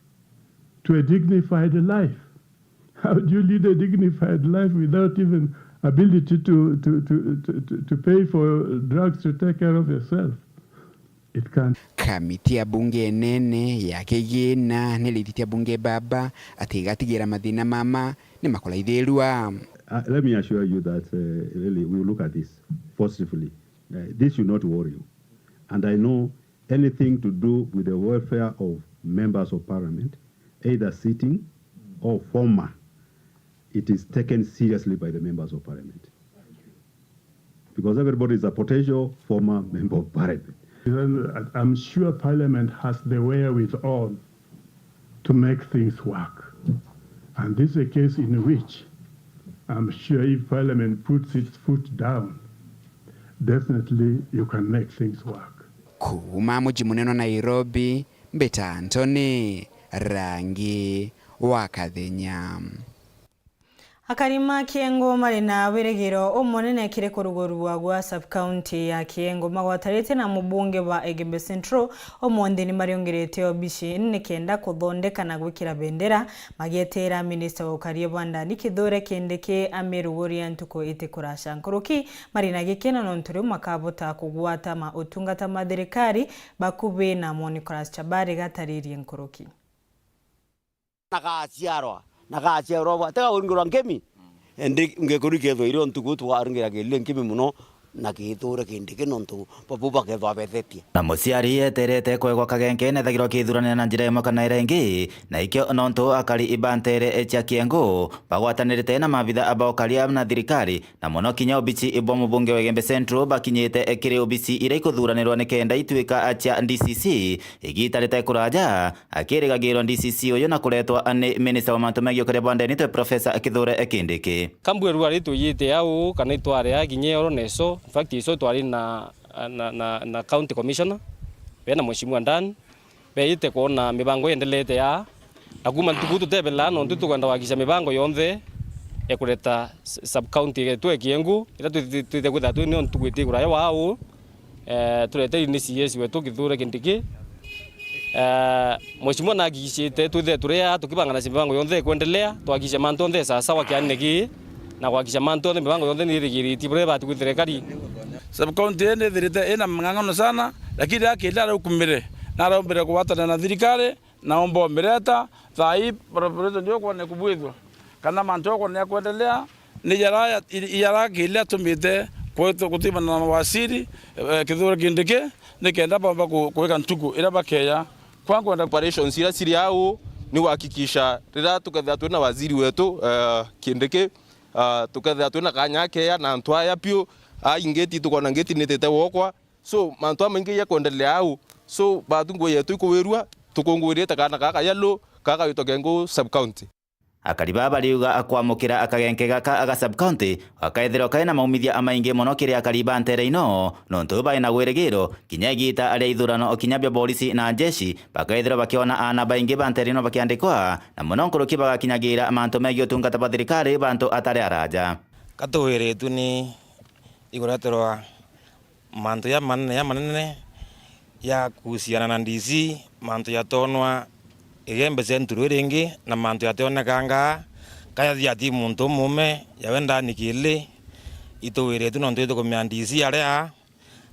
to a dignified life. How do you lead a dignified life without even ability to, to, to, to, to, to pay for drugs to take care of yourself? It can't. Kamiti ya bunge nene ya kigina ni rithitie bunge baba ati igatigira mathina mama ni makuraithirua. Uh, let me assure you that, uh, really, we will look at this forcefully. Uh, this should not worry you. And I know anything to do with the welfare of members of parliament, either sitting or former, it is taken seriously by the members of parliament. Because everybody is a potential former member of parliament. And I'm sure parliament has the wherewithal to make things work. And this is a case in which I'm sure if parliament puts its foot down, definitely you can make things work. Kuuma muji munene wa Nairobi, mbita Anthony Rangi wa Kathenya. Akari ma Kiengu mari na wirigiro umunene kiri kurugurua gwa sub-county ya Kiengu magwatanitie na mubunge wa Igembe Central umunthi ni mariungirite obici nikenda kuthondeka na gwikira bendera, magieteera minista wa ukaria bwa ndani Kithure Kindiki amiruguria ntuku iti kuraca nkuruki. Mari na gikeno nontu riu makabota kugwata ma utungata ma thirikari bakubi na mwo Nicholas Chabari gataririe nkuruki. Na gaciarwa, na gaciarwa bwa, tiga kuringirwa nkimi. Indi ngikuru ikethwa irio ntuku tukaringiragiria nkimi muno, na Kithure Kindiki nontu babu bakethwa bethetie. Na muciari eterete kwegwa kagenkene ethagirwa akithuranira na njira imwe kana iria ingi, na ikio nontu akari ibantere cia Kiengu bagwatanirite na maabitha ba ukaria na thirikari, na mono kinya obici bwa mubunge wa Igembe Central bakinyite kiri obici iria ikuthuranirwa nikenda ituika cia D C C igita ritekuraja, akirigagirwa D C C uyu na kuretwa ni minista wa mantu megii ukaria bwa ndeni twe Professor Kithure Kindiki. Kambwirua ri twiyite au kana itware a kinya oro neso, in fact iso twari na, na, na, na county commissioner, bena mheshimiwa Dan, beite kwona mibango yendelete ya, na kuma ntuku tutebelaa nontu tukwenda gwakisha mibango yonthe ekureta s-, sub county yetu e Kiengu, ira twi-, twi-, twite kwithira twi nio ntuku iti kuraya wau, eh, turete ni C S wetu Kithure Kindiki. Eh, mheshimiwa nahakikishite twithire turia tukibangana mibango yonthe ikwendelea, twakisha mantu onthe sawa sawa kianine ki, na gwakisha mantu onthe mibango yonthe nirigiritie buria ibati kwithira ikari. Sub county ii nithirite ina mang'ang'ano sana, lakini akili araukumire na araumbire kugwatana na thirikari, na omba omireta, thaa ii president ukwona kubwithua, kana mantu ukwona kwendelea, ni jara, jara akili atumite kwetu gutimana na mawaziri, eh, Kithure Kindiki, nikenda bomba ku-, kuweka ntuku iria bakeya. Kwa nkwenda operations iria ciri au ni kuhakikisha riria tukethira twina waziri wetu, eh, Kindiki, ah, tukethira twina kanya akeya na antu aya piu, a ingeti tukona ngeti nitite wokwa. So, mantu amaingi ja kwendelea au. So, batu ngugi yetu ikuwirua, tukungwirite kaana gaka yellow, gaka gwitwa Kiengu sub county. Akari baa bariuga akwamukira akagenke gaka aga sub county gakaethirwa kari na maumithia amaingi mono kiri akari ba ntere ino, nontu bai na gwirigiro kinya igita ria ithurano kinya bia borisi na njeshi bakaethirwa bakiona aana baingi ba ntere ino bakiandikwa, na mono nkuruki bagakinyagira mantu megii utungata bwa thirikari bantu atari araja. Katuwiritwe ni igureterwa mantu jamanene, jamanene ja kuhusiana na D C, mantu jatonwa Igembe Central ringi, na mantu jationekanga kajathia ti muntu umume, jawe ndani kili, ituwiritwe nontu itukumenya D C aria,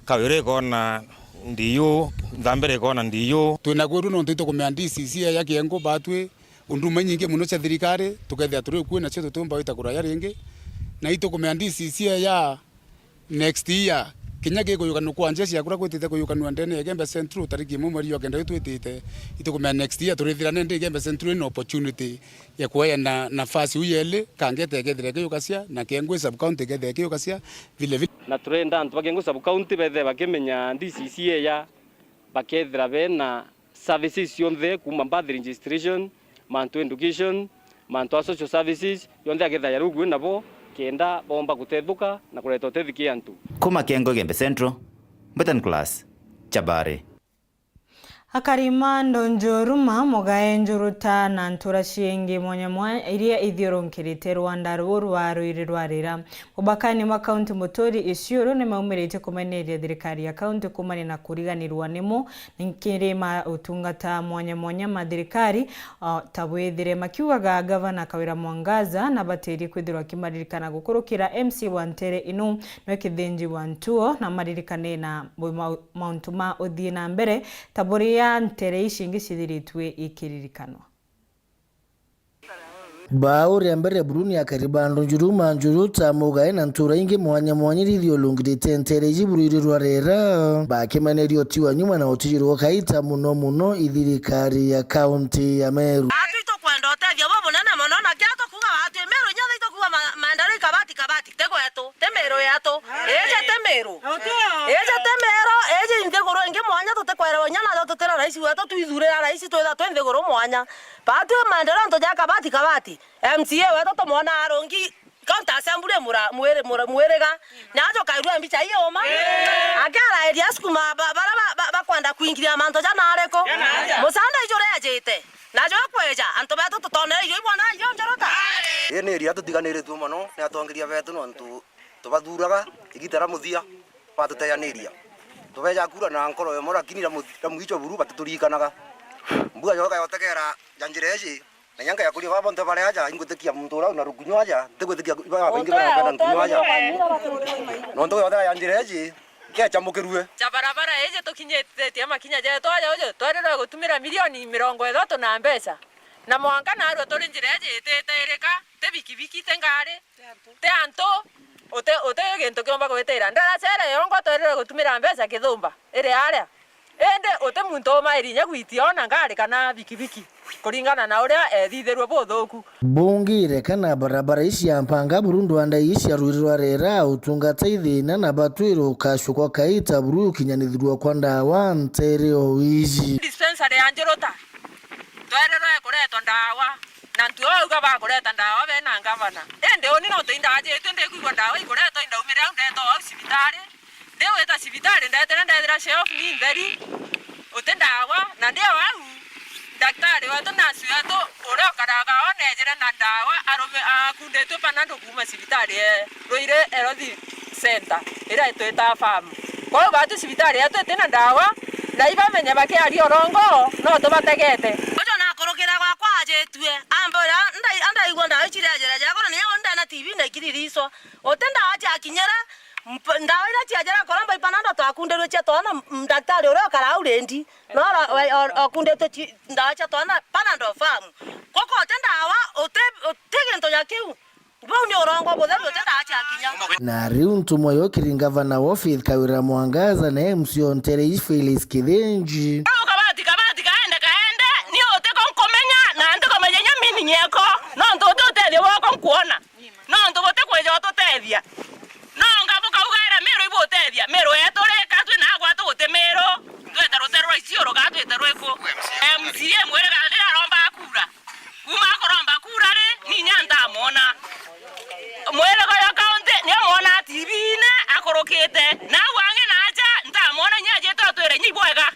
kawiri ikona Ndiu, nthambire ikona ndiu. Twina kwiru nontu itukumea D C C ya Kiengu batwi, unduma inyingi mono cia thirikari, tukethia turi ukui nacio tutiumba gwita kuraya ringi. Na itukumea D C C ya next year, kinya gikuyukanua kwa njia ciakura gwitite kuyukanua ndene ya Igembe Central tariki imwe mweri jwa kenda yu twitite, itukumea next year turithira nende Igembe Central ina opportunity ya kueana nafasi u yeli, Kangeta ikethira ikiyukacia, na Kiengui sub county ikethira ikiyukacia, vile vile. Na turenda antu ba Kiengui sub county bethire bakimenya D C C eya, bakethira bena services cionthe, kuuma birth registration, mantu education, mantu a social services, yonthe akethira yari ukui nabo, kenda bomba gutethuka na kureta utethi ki antu. Kuma Kiengo Igembe Central, Mbetan Class, Chabari. Akari ma Ndonjoruma, Mugae, Njuruta na ntura ciingi mwanya mwanya iria ithiurunkirite rwanda ruu rwa rwiri rwa Rira, mubakani mwa kaunti Muturi Isiolo, ni maumiritie kumeneria thirikari ya kaunti kuumania na kuriganirwa nimo ni kiri ma utungata mwanya mwanya ma thirikari, o, ta bwithire makiugaga Gavana Kawira Mwangaza nabatirie kwithirwa akimaririkana gukurukira M C A wa ntere ino, nwe Kithinji wa Ntuo, na maririkane na bu-, mau-, mauntu ma uthii na mbere, ta buria ntere ici ingi cithiritwe ikiririkanwa. Bau ria mbere buru ni akari ba Ndonjuruma, Njuruta, Mugae na ntura ingi mwanya mwanya iria ithiurungirite ntere iji buru iri rwa Rera, bakimeneria uti wa nyuma na utijirwo kaita muno muno i thirikari ya kaunti ya Meru. Atu itukwenda utethio bubunene mono, na kiria tukuuga atu i Meru inya itukuuga ma-, maendeleo i kabati kabati, ti gwetu, ti Meru yetu. Iji ti Meru. Iji ti Meru, iji i nthiguru ingi mwanya tutikwerewa inya najo tutira rais wetu, twithurira rais twitha twi nthiguru mwanya. Batwi maendeleo ntuja kabati kabati. M C A wetu tumwona arungi County Assembly mura-, mwiri-, mura-, mwiriga. Najo kairua mbicha iyo uma. Akara area sukuma ba-, bara ba-, ba-, bakwenda kuingiria mantu ja nariku. Musanda ijuri ajite. Najo kweja, antu betu tutonere irio ibona irio Njuruta. Ii ni area tutiganiritue mono ni atongeria betu nontu tubathuraga igita ria muthia batuteyaniria. Tubeja kura na nkoro imwe, lakini ria mu-, ria mwicho buru batiturikanaga. Mbua yoka yotegera ja njira iji, na inya ngeja kuria baba bonthe bari aja, ingwitikia muntu uria una rukunyu aja, ntigwitikia baba baingi bara bena rukunyu aja. Nontu yotegera ja njira iji, kecamukirue. Ja barabara iji tukinyithitie makinya jetu aja uju, twarirwe gutumira milioni mirongo ithatu na mbeca. Na mwanka narua turi njira iji itite irika, ti bikibiki, ti ngari. Ti antu, uti, uti gintu kiumba gwitira. Ndaraca iria yongwa twerirwe gutumira mbeca kithumba, iri aria. Indi uti muntu umairi inya gwitia ona ngari kana bikibiki, kuringana na uria ethithirwe buthuku. Bungire kana barabara ici cia mpanga buru ndwanda ii cia rwiri rwa Rera, utungata ithina na batwire ukacukwa kaita buru ukinyanithirwa kwa ndawa ntere o iji. Dispensary ya Njuruta, twerirwe kuretwa ndawa. Na ntu auga bakureta ndawa bena ngavana. Indi uni nontu indajitue ndikwigua ndawa ikuretwa, indaumire au ndetwa au cibitari. Ndiwita cibitari, ndetire ndethira shelf ni ntheri. Uti ndawa, na ndi o au, ndaktari wetu, nurse wetu, uria ukaraga o nejire na ndawa, arume-, akunditue panado kuuma cibitari e Ruiri Health Center, iria itwita farm. Kwou batu cibitari yetu itina ndawa, na ibamenye bakiaria urongo, no tubategete. Ucio nakurukira gwakwa ajitue, ambira, "Ndai-, andaigua ndawa ici ria njira jakwa, na niyo ndena T B na ikiririswa." Uti ndawa ciakinyira, mp-, ndawa iria ciajira kuromba ipanado twakundirwe cia twana, m-, ndaktari uria ukara au rendi, no ro-, we-, o-, okunditwe ci-, ndawa cia twana panado farm. Koko uti ndawa, uti, uti gintu ja kiu. Bau ni urongo butheru, uti ndawa ciakinya. Na riu ntumwa yokiri ngavana wa Faith Kawira Mwangaza na M C o ntere iji Felix Kithinji. Au kabati, kabati, kaende, kaende, ni uti ko nkumenya, na ntikumenya inya meaning yako, nontu uti utethio bwako nkuona, nontu buti kwija ututethia. No nga bukauga era Meru ibutethia, Meru yetu ri, ka twi na gwatu guti Meru, twete ruteru rwa Isiolo, ka twete rwiku? M C A mwiriga riria aromba kura. Kuuma akuromba kura ri, ni inya ntamwona. Mwirigo ya kaunti, ni amwona T V-ine akurukite. Na au angi na aja, ntamwona inya ajite atwire inya ibwega.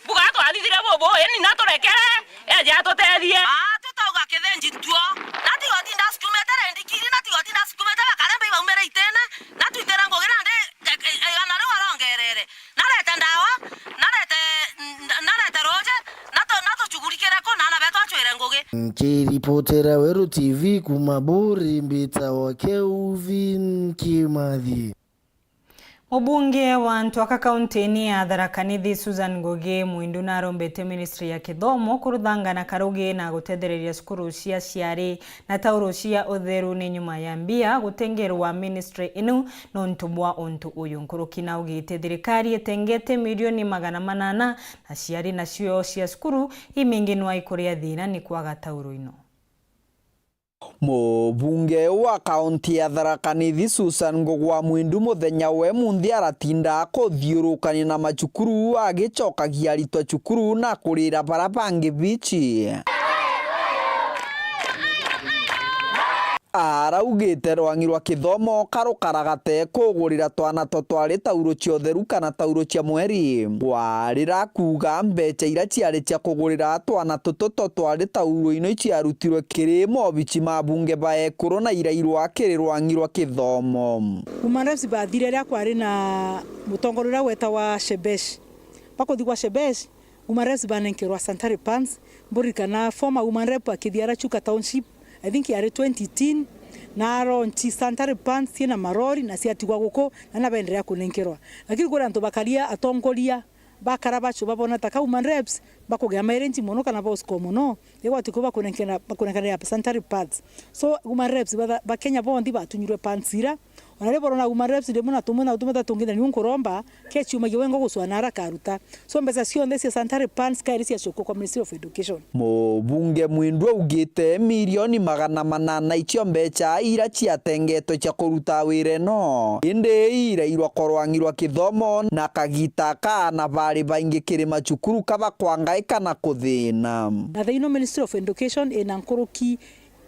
Mbuga twathithire bubu, ini naturekere, eje atutethie. Aa, tutauga Kithinji ntuo. Na tigotinda asukumite rendi kiri, na tigotinda asukumite bakaremba ibaumire itene, na twitire ngugi nandi, e, e, igana riu arongerere. Narete ndawa, narete, n-, narete ruuji, na tu-, na tucugurikire ku, na aana betu acwire ngugi. Nkiripotera Weru T V kuuma Buuri, mbitawa Kelvin Kimathi. Mubunge wa Ntwaka kaunti-ini ya Tharaka Nithi, Susan Ngugi Mwindu, narombete ministry ya kithomo kuruthanga na karugi na gutethereria cukuru cia aciari na tauro cia utheru ni nyuma ya mbia gutengerwa ministry inu nontu bwa untu uyu. Nkuruki naugite thirikari itengete milioni magana manana na ciari nacio cia cukuru imingi nwa ikuria thina ni kwaga tauro ino. Mubunge wa kaunti ya Tharaka Nithi, Susan Ngugi wa Mwindu, muthenya wa umunthi aratinda akuthiurukania na macukuru agicokagia aritwa cukuru na kurira bara bangi bici. Araugite rwang'i rwa kithomo karukaragate kugurira twana twa twari tauro cia utheru kana tauro cia mweri. Kwarira kuuga mbeca iria ciari cia kugurira twana tutu twa twari tauro ino iciarutirwe kiri mobici ma bunge ba ekuru na irairwa kiri rwang'i rwa kithomo. Women Reps bathire riria kwari na mutongoria uria wetagwa Shebesh. Bakuthi gwa Shebesh, Women Reps banenkerwa sanitary pads, mburirikana former Women Rep akithia ara Chuka Township, I think yari twenty eighteen, na aronchi sanitary pads ciina marori na ciatigwa guku, na na baenderea kunenkerwa. Lakini kuri antu bakaria atongoria, bakara bacho babona ta ka Women Reps, bakugea mileage mono kana bosco mono, igwati ku bakunenkera, bakunenkanira sanitary pads. So, Women Reps ba, ba Kenya bonthe batunyirwe pads ira, Ona riria borona Women Reps rimwe na tumwe na tumwe ta tungithania niu nkuromba, kechiumagia wengo gucwana ara karuta. So mbeca cionthe cia sanitary pads kairi ciacokua kwa Ministry of Education. Mubunge Mwindu augite milioni magana manana icio mbeca iria ciatengetwe cia kuruta wira ino, indi irairwa kwa rwang'i rwa kithomo na kagita ka ana bari baingi kiri macukuru kaba kwangaika na kuthina. Na thaino Ministry of Education ina nkuruki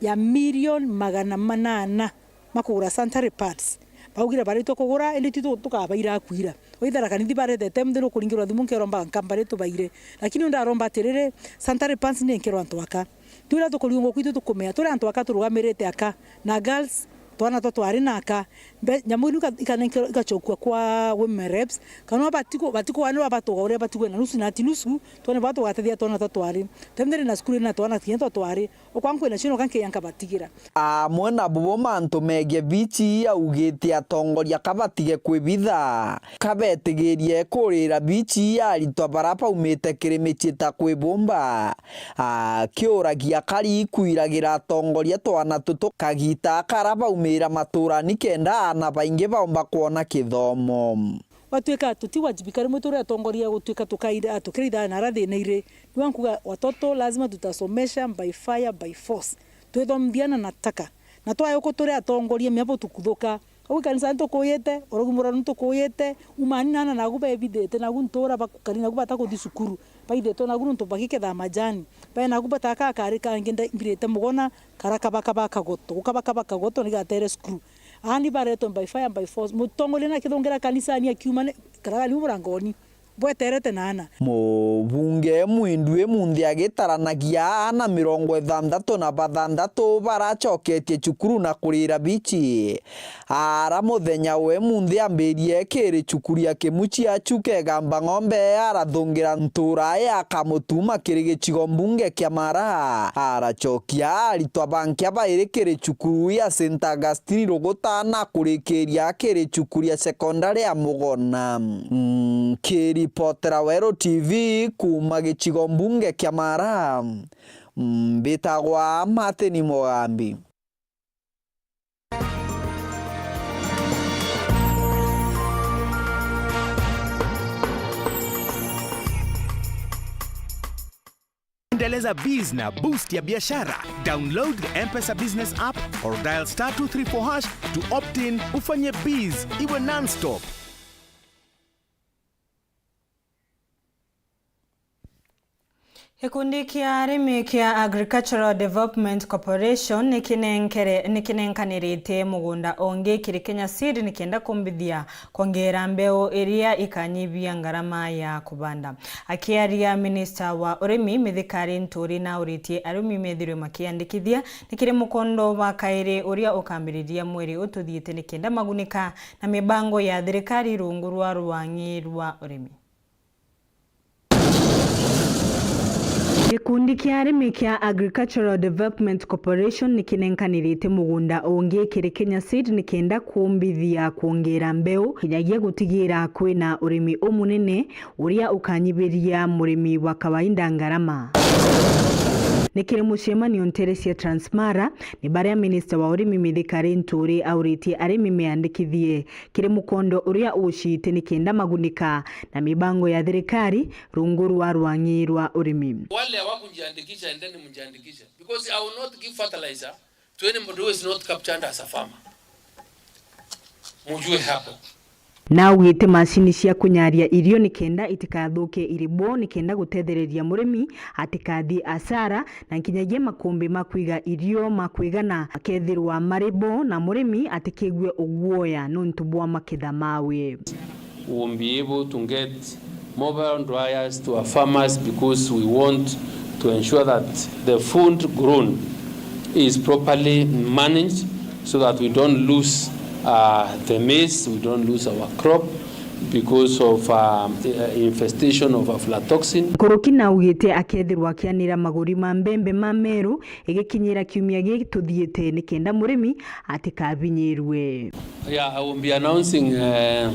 ya milioni magana manana makugura sanitary pads. Baugire baritwe kugura, indi ti tu-, tukabaira akuira. Waithara kanithi baretete mthiri ukuringirwa thimu nkeromba nkambari tubaire. Lakini undaromba atiriri, sanitary pads ni nkerwa antu aka. Twira tukuriungwa kwitu tukumea, turi antu aka turugamirite aka. Na girls, twana twa twari na aka. Mbe-, nyamu inu ika-, ikanenkerwa, igacokua kwa women reps. Kana batiku-, batiku wane wabatuga uria batigwe na nusu na ati nusu, twone bwa tugatethia twana twa twari. Temthiri na cukuru ina twana kinya twa twari. Okwa nkwina cio noka nkeya nkabatigira. Amwe na bubo mantu megie bici augite atongoria kabatige kwibitha, kabetigirie kurira bici aritwa bara baumite kiri micii ta kwibumba. Akiuragia kari kwiragira atongoria twana tutu kagita kara baumira maturani kenda ana baingi baumba kwona kithomo. Gwatuika tutiwajibika rimwe turi atongoria, gutuika tukaira, tukiraithana na ara thina iri. Niwe nkuga, watoto lazima tutasomesha by fire, by force. Twithomithia na nataka. Na twaya uku turi atongoria, mia butukuthuka. Au ikanisa ntukuyite, urogi muranu ntukuyite, umani nana nagu bebithite, nagu ntura bakukari, nagu batakuthi cukuru. Baithitwe nagu nontu bagiketha majani. Bae nagu bataka kari kangi nda-, mbirite mugona, kara kaba kaba kagoto. Gukaba kaba kagoto nigatere cukuru. Aani baretwe by fire, by force. Mutongoria nakithungira kanisani akiuma ni, karaga niu murangoni. Bweterete na ana. Mubunge Mwindu imunthi agitaranagia ana mirongo ithanthatu na bathanthatu baracoketie cukuru na kurira bici. Ara muthenya we munthi ambirie kiri cukuru ya Kimuchi achuke gamba ng'ombe arathungira ntura ya Kamutuma kiri gicigo mbunge kia Mara. Aracokia aritwa bankia bairi kiri cukuru ya Saint Augustine Ruguta na kurikiria kiri cukuru ya sekondari ya Mugona. Nkiripotera Weru T V kuma gicigo mbunge kia Mara, mbitagwa Martin Mugambi. Endeleza biz na boost ya biashara. Download the M-Pesa Business app or dial star two three four hash to opt in, ufanye biz iwe non-stop. Gikundi kia arimi kia Agricultural Development Corporation nikinenkere-, nikinenkanirite mugunda ungi kiri Kenya Seed nikenda kumbithia kwongera mbeu iria ikanyibia ngarama ya kubanda. Akiaria, minista wa urimi Mithika Linturi nauritie arimi methirwe makiandikithia ni kiri mukondo wa kairi uria ukambiriria mweri ututhiite nikenda magunika na mibango ya thirikari rungu rwa rwang'i rwa urimi. Gikundi kia arimi kia Agricultural Development Corporation ni kinenkanirite mugunda ungi kiri Kenya Seed nikenda kuumbithia kwongera mbeu, kinyagia gutigira kwina urimi umunene uria ukanyibiria murimi wa kawaida ngarama. Ni kiri mucemanio ntere cia Transmara, ni baria minista wa urimi Mithika Linturi auritie arimi meandikithie kiri mukondo uria uciite nikenda magunika na mibango ya thirikari rungu rwa rwang'i rwa urimi. Wale hawakujiandikisha, endeni mjiandikishe, because I will not give fertilizer to anybody who is not captured as a farmer. Mujue hapo. Naugite macini cia kunyaria irio nikenda itikathuke iri bo, nikenda gutethereria murimi atikathii asara, na nkinyagia makumbi ma kwiga irio ma kwigana akethirwa mari bo, na murimi atikigue uguoya nuntu bwa maketha mawe. We will be able to get mobile dryers to our farmers because we want to ensure that the food grown is properly managed so that we don't lose, uh, the maize, we don't lose our crop because of, uh, infestation of aflatoxin. Nkuruki naugite akethirwa akianira maguri ma mbembe ma Meru igikinyira kiumia giki tuthiite nikenda murimi atikabinyirwe. Yeah, I will be announcing, uh,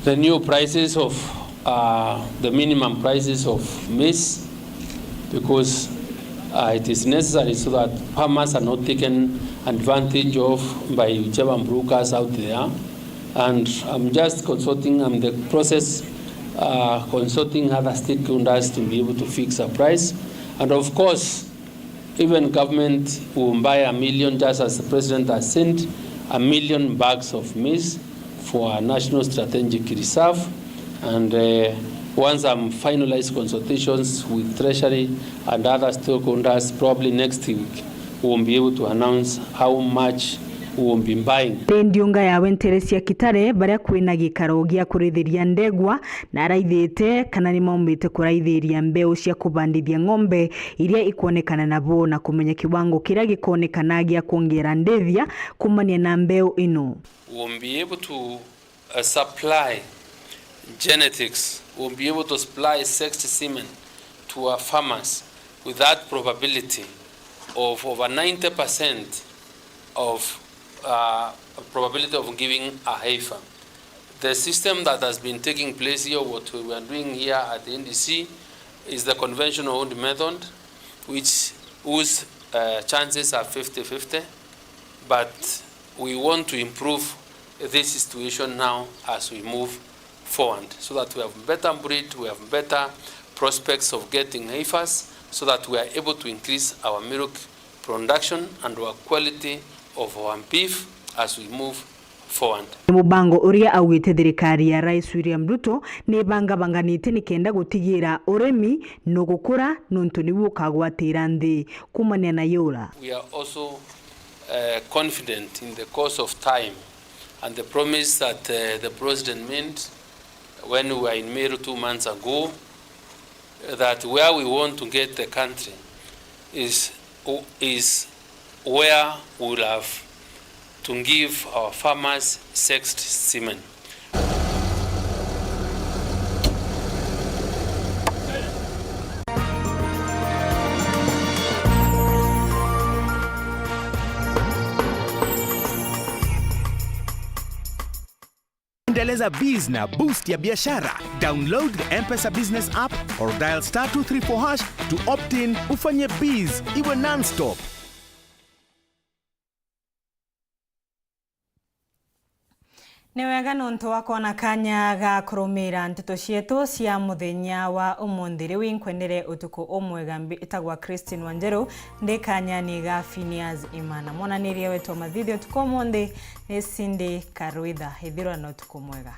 the new prices of, uh, the minimum prices of maize because, uh, it is necessary so that farmers are not taken advantage of by whichever brokers out there. And I'm just consulting, I'm in the process, uh, consulting other stakeholders to be able to fix a price. And of course, even government will buy a million, just as the president has sent a million bags of maize for a national strategic reserve. And, uh, once I'm finalized consultations with Treasury and other stakeholders, probably next week, we will be able to announce how much we will be buying. Ni ndiunga ya wentere cia Kitare, baria kwina gikaro gia kurithiria ndegwa, na araithite kana ni maumite kuraithiria mbeu cia kubandithia ng'ombe iria ikwonekana nabo na kumenya kiwango kiria gikonekana gia kwongera ndithia kumania na mbeu ino. We will be able to, uh, supply genetics, we will be able to supply sexed semen to our farmers with that probability of over ninety percent of, uh, probability of giving a heifer. The system that has been taking place here, what we are doing here at the N D C, is the conventional owned method, which, whose, uh, chances are fifty fifty, but we want to improve this situation now as we move forward, so that we have better breed, we have better prospects of getting heifers, so that we are able to increase our milk production and our quality of our beef as we move forward. Ni mubango uria augite thirikari ya Rais William Ruto ni ibangabanganite nikenda gutigira urimi nugukura, nuntu niu ukagwatira nthi kumania na yura. We are also, uh, confident in the course of time and the promise that, uh, the president made when we were in Meru two months ago, that where we want to get the country is, is where we will have to give our farmers sexed semen. Endeleza biz na boost ya biashara. Download the M-Pesa Business app or dial star two three four hash to opt in, ufanye biz iwe non-stop. Ni wega nontu wa kwona kanya ga kurumira nteto cietu cia muthenya wa umunthi. Riu inkwendere utuku umwega. Mbitagwa Christine Wanjeru, ndi kanyani ga Phineas Imana. Mwananiria wetu wa mathithi utuku umunthi ni Cindy Karwitha. Ithirwa na utuku mwega.